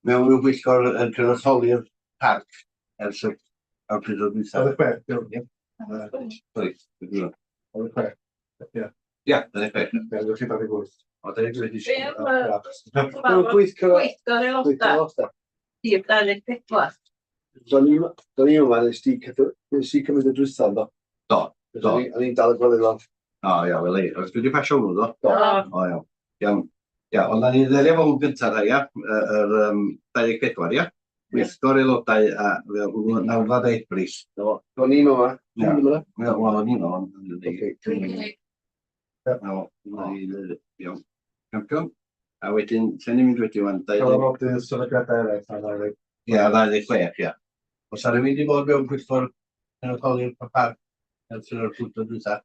mewn rhyw bwyllgor yn cynrychioli'r parc ers y awdurdod dwytha. 26, iawn. Sori, 26, ie. Ia, 26. Ie, ydych chi 28. O, 28 Be am y Gweithgor Gweithgor aelodau? Rhif 24. Do'n i yma, nes di cymryd y dwytha, do? Do, do. O'n i'n dal y gwely lan. O, ia, wel, ei, dwi wedi pasio hwnnw, do? Do. O, iawn. Iawn. Ia, ond na ni ddelio fo hwn gyntaf, ia, yr 24, ia? Gweithgor aelodau a fel hwnnw nawfed Ebrill. Do, do'n i'n yma. Ia, wel, o'n i'n yma. Dwi'n Iawn. Champion. A wedyn, lle ni'n mynd wedi wan? Cyfarfodydd sefydliadau eraill, a 20. Ia, 26, ia. Os ar rhywun wedi bod mewn pwyllgor cynrychioli'r parc ers yr pwyllgor dwytha?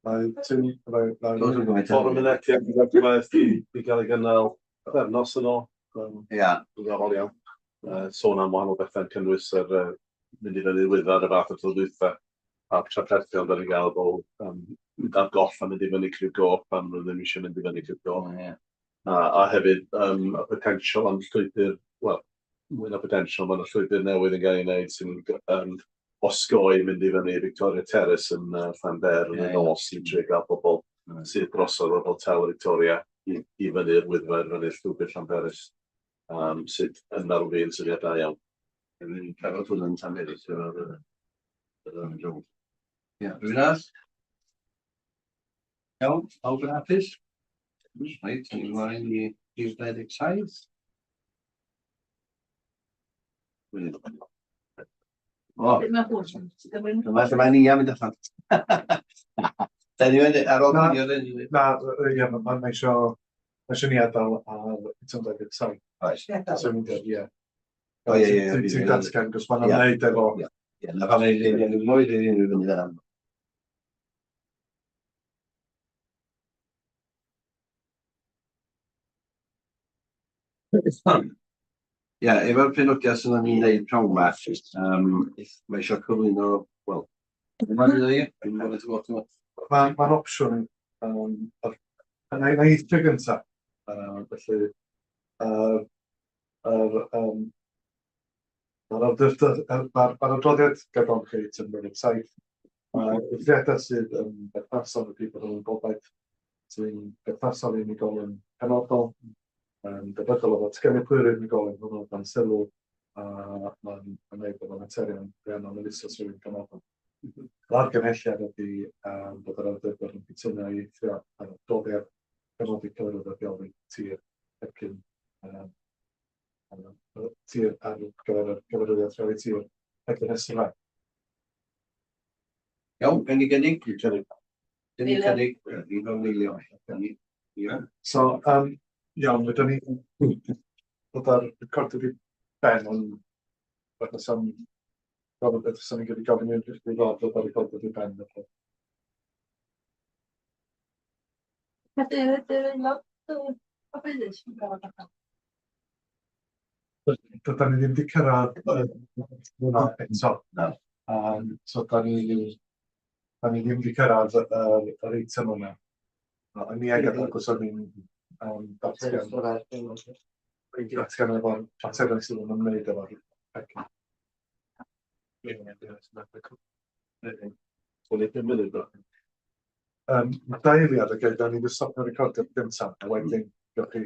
Mae ti'n... Fforwm Mynediad Iaith di gael ei gynnal pythefnos yn ôl. Ia. Diddorol iawn. Sôn am wahanol bethau'n cynnwys yr mynd i fyny Wyddfa y fath o tro dwytha a'r trafferthion da ni'n gael o mynd ar goll a mynd i fyny Crib Goch pan maen nhw ddim eisiau mynd i fyny Crib Goch. A hefyd y potensial am llwybr, wel, mwy na potensial, mae yna llwybr newydd yn cael ei wneud sy'n osgoi mynd i fyny Victoria Terrace yn Llanfair yn y nos i trio gael pobl sydd drosodd o'r Hotel Victoria i fyny'r Wyddfa, i fyny'r llwybr Llanberis, sydd yn meddwl fi yn syniad da iawn. Dwi'n trafod hwn yn Llanberis efo'r yy Ia, rhywun arall? Iawn, pawb yn hapus? Reit, ni'n ymlaen i rhif 27. O, dyma lle mae Nia mynd allan. Da ni mynd ar ôl cinio dyn ni. Na, ie, mae eisiau mae eisiau ni adael ar eitem 27. Oes. So mynd ar, ie. O, ie, ie, ie. Ti'n datgan, cos mae'n ymwneud efo... Ie, na pam ni'n dweud, ni'n dweud, ni'n dweud fyny fan. Ia, efo'r penodiad sydd ni'n neud pnawn 'ma, mae eisiau cyflwyno, wel, yma fydd i, dwi'n gwybod beth yw'n Mae'n ma opsiwn, na i eithrio gyntaf, felly, yr, um, mae'r awdurdod, mae'r ma adroddiad gerbron chi, eitem 17, mae'r eithriadau sydd yn berthnasol ydy bod yn wybodaeth sy'n berthnasol i unigolyn penodol, yn debygol o ddatgelu pwy'r unigolyn hwnnw dan sylw, a mae'n ymwneud efo materion ariannol elusol rhywun penodol. Yr argymhelliad ydy bod yr awdurdod yn cytuno i eithrio ar adroddiad penodi cyfarwyddwr rheoli tir pecyn tir ar gyfer y cyfarwyddiad rheoli tir pecyn rhestr. Iawn, gen i gynnig? Dwi'n cynnig. Gen i cynnig, i fel eilio. Ia. So, iawn, fydda ni bod ar recordio di ben, ond beth os am gofyn beth os am i gofyn i'r i ddod bod ar recordio di ben. Felly. Cadeirydd yr aelod cyhoeddus yn gorfod adael. Dydan ni ddim wedi cyrraedd hwnna eto. Na. So da ni, da ni ddim wedi cyrraedd yr, yr eitem yna. O'n i ag achos o'n i'n datgan, datgan efo'r materion sydd yn ymwneud efo'r pecyn. Mae dau eiliad, oce, da ni'n just stopio recordio gyntaf, a wedyn gewch chi,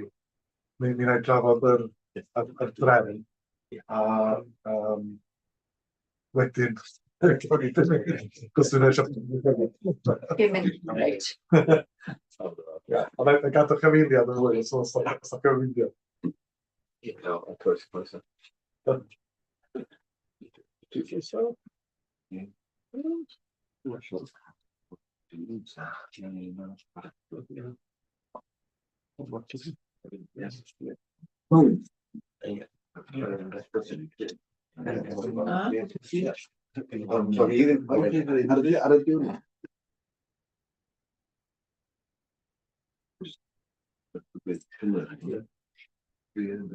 mi wna i drafod yr, yr, yr drefn, a wedyn, gewch chi cos dwi'n eisiau... Dim mynd, reit. Ia, ond na i gadw chi am eiliad yn fwy, so stopio fideo. No, of course, of course. Ar y diwrnod. Dwi'n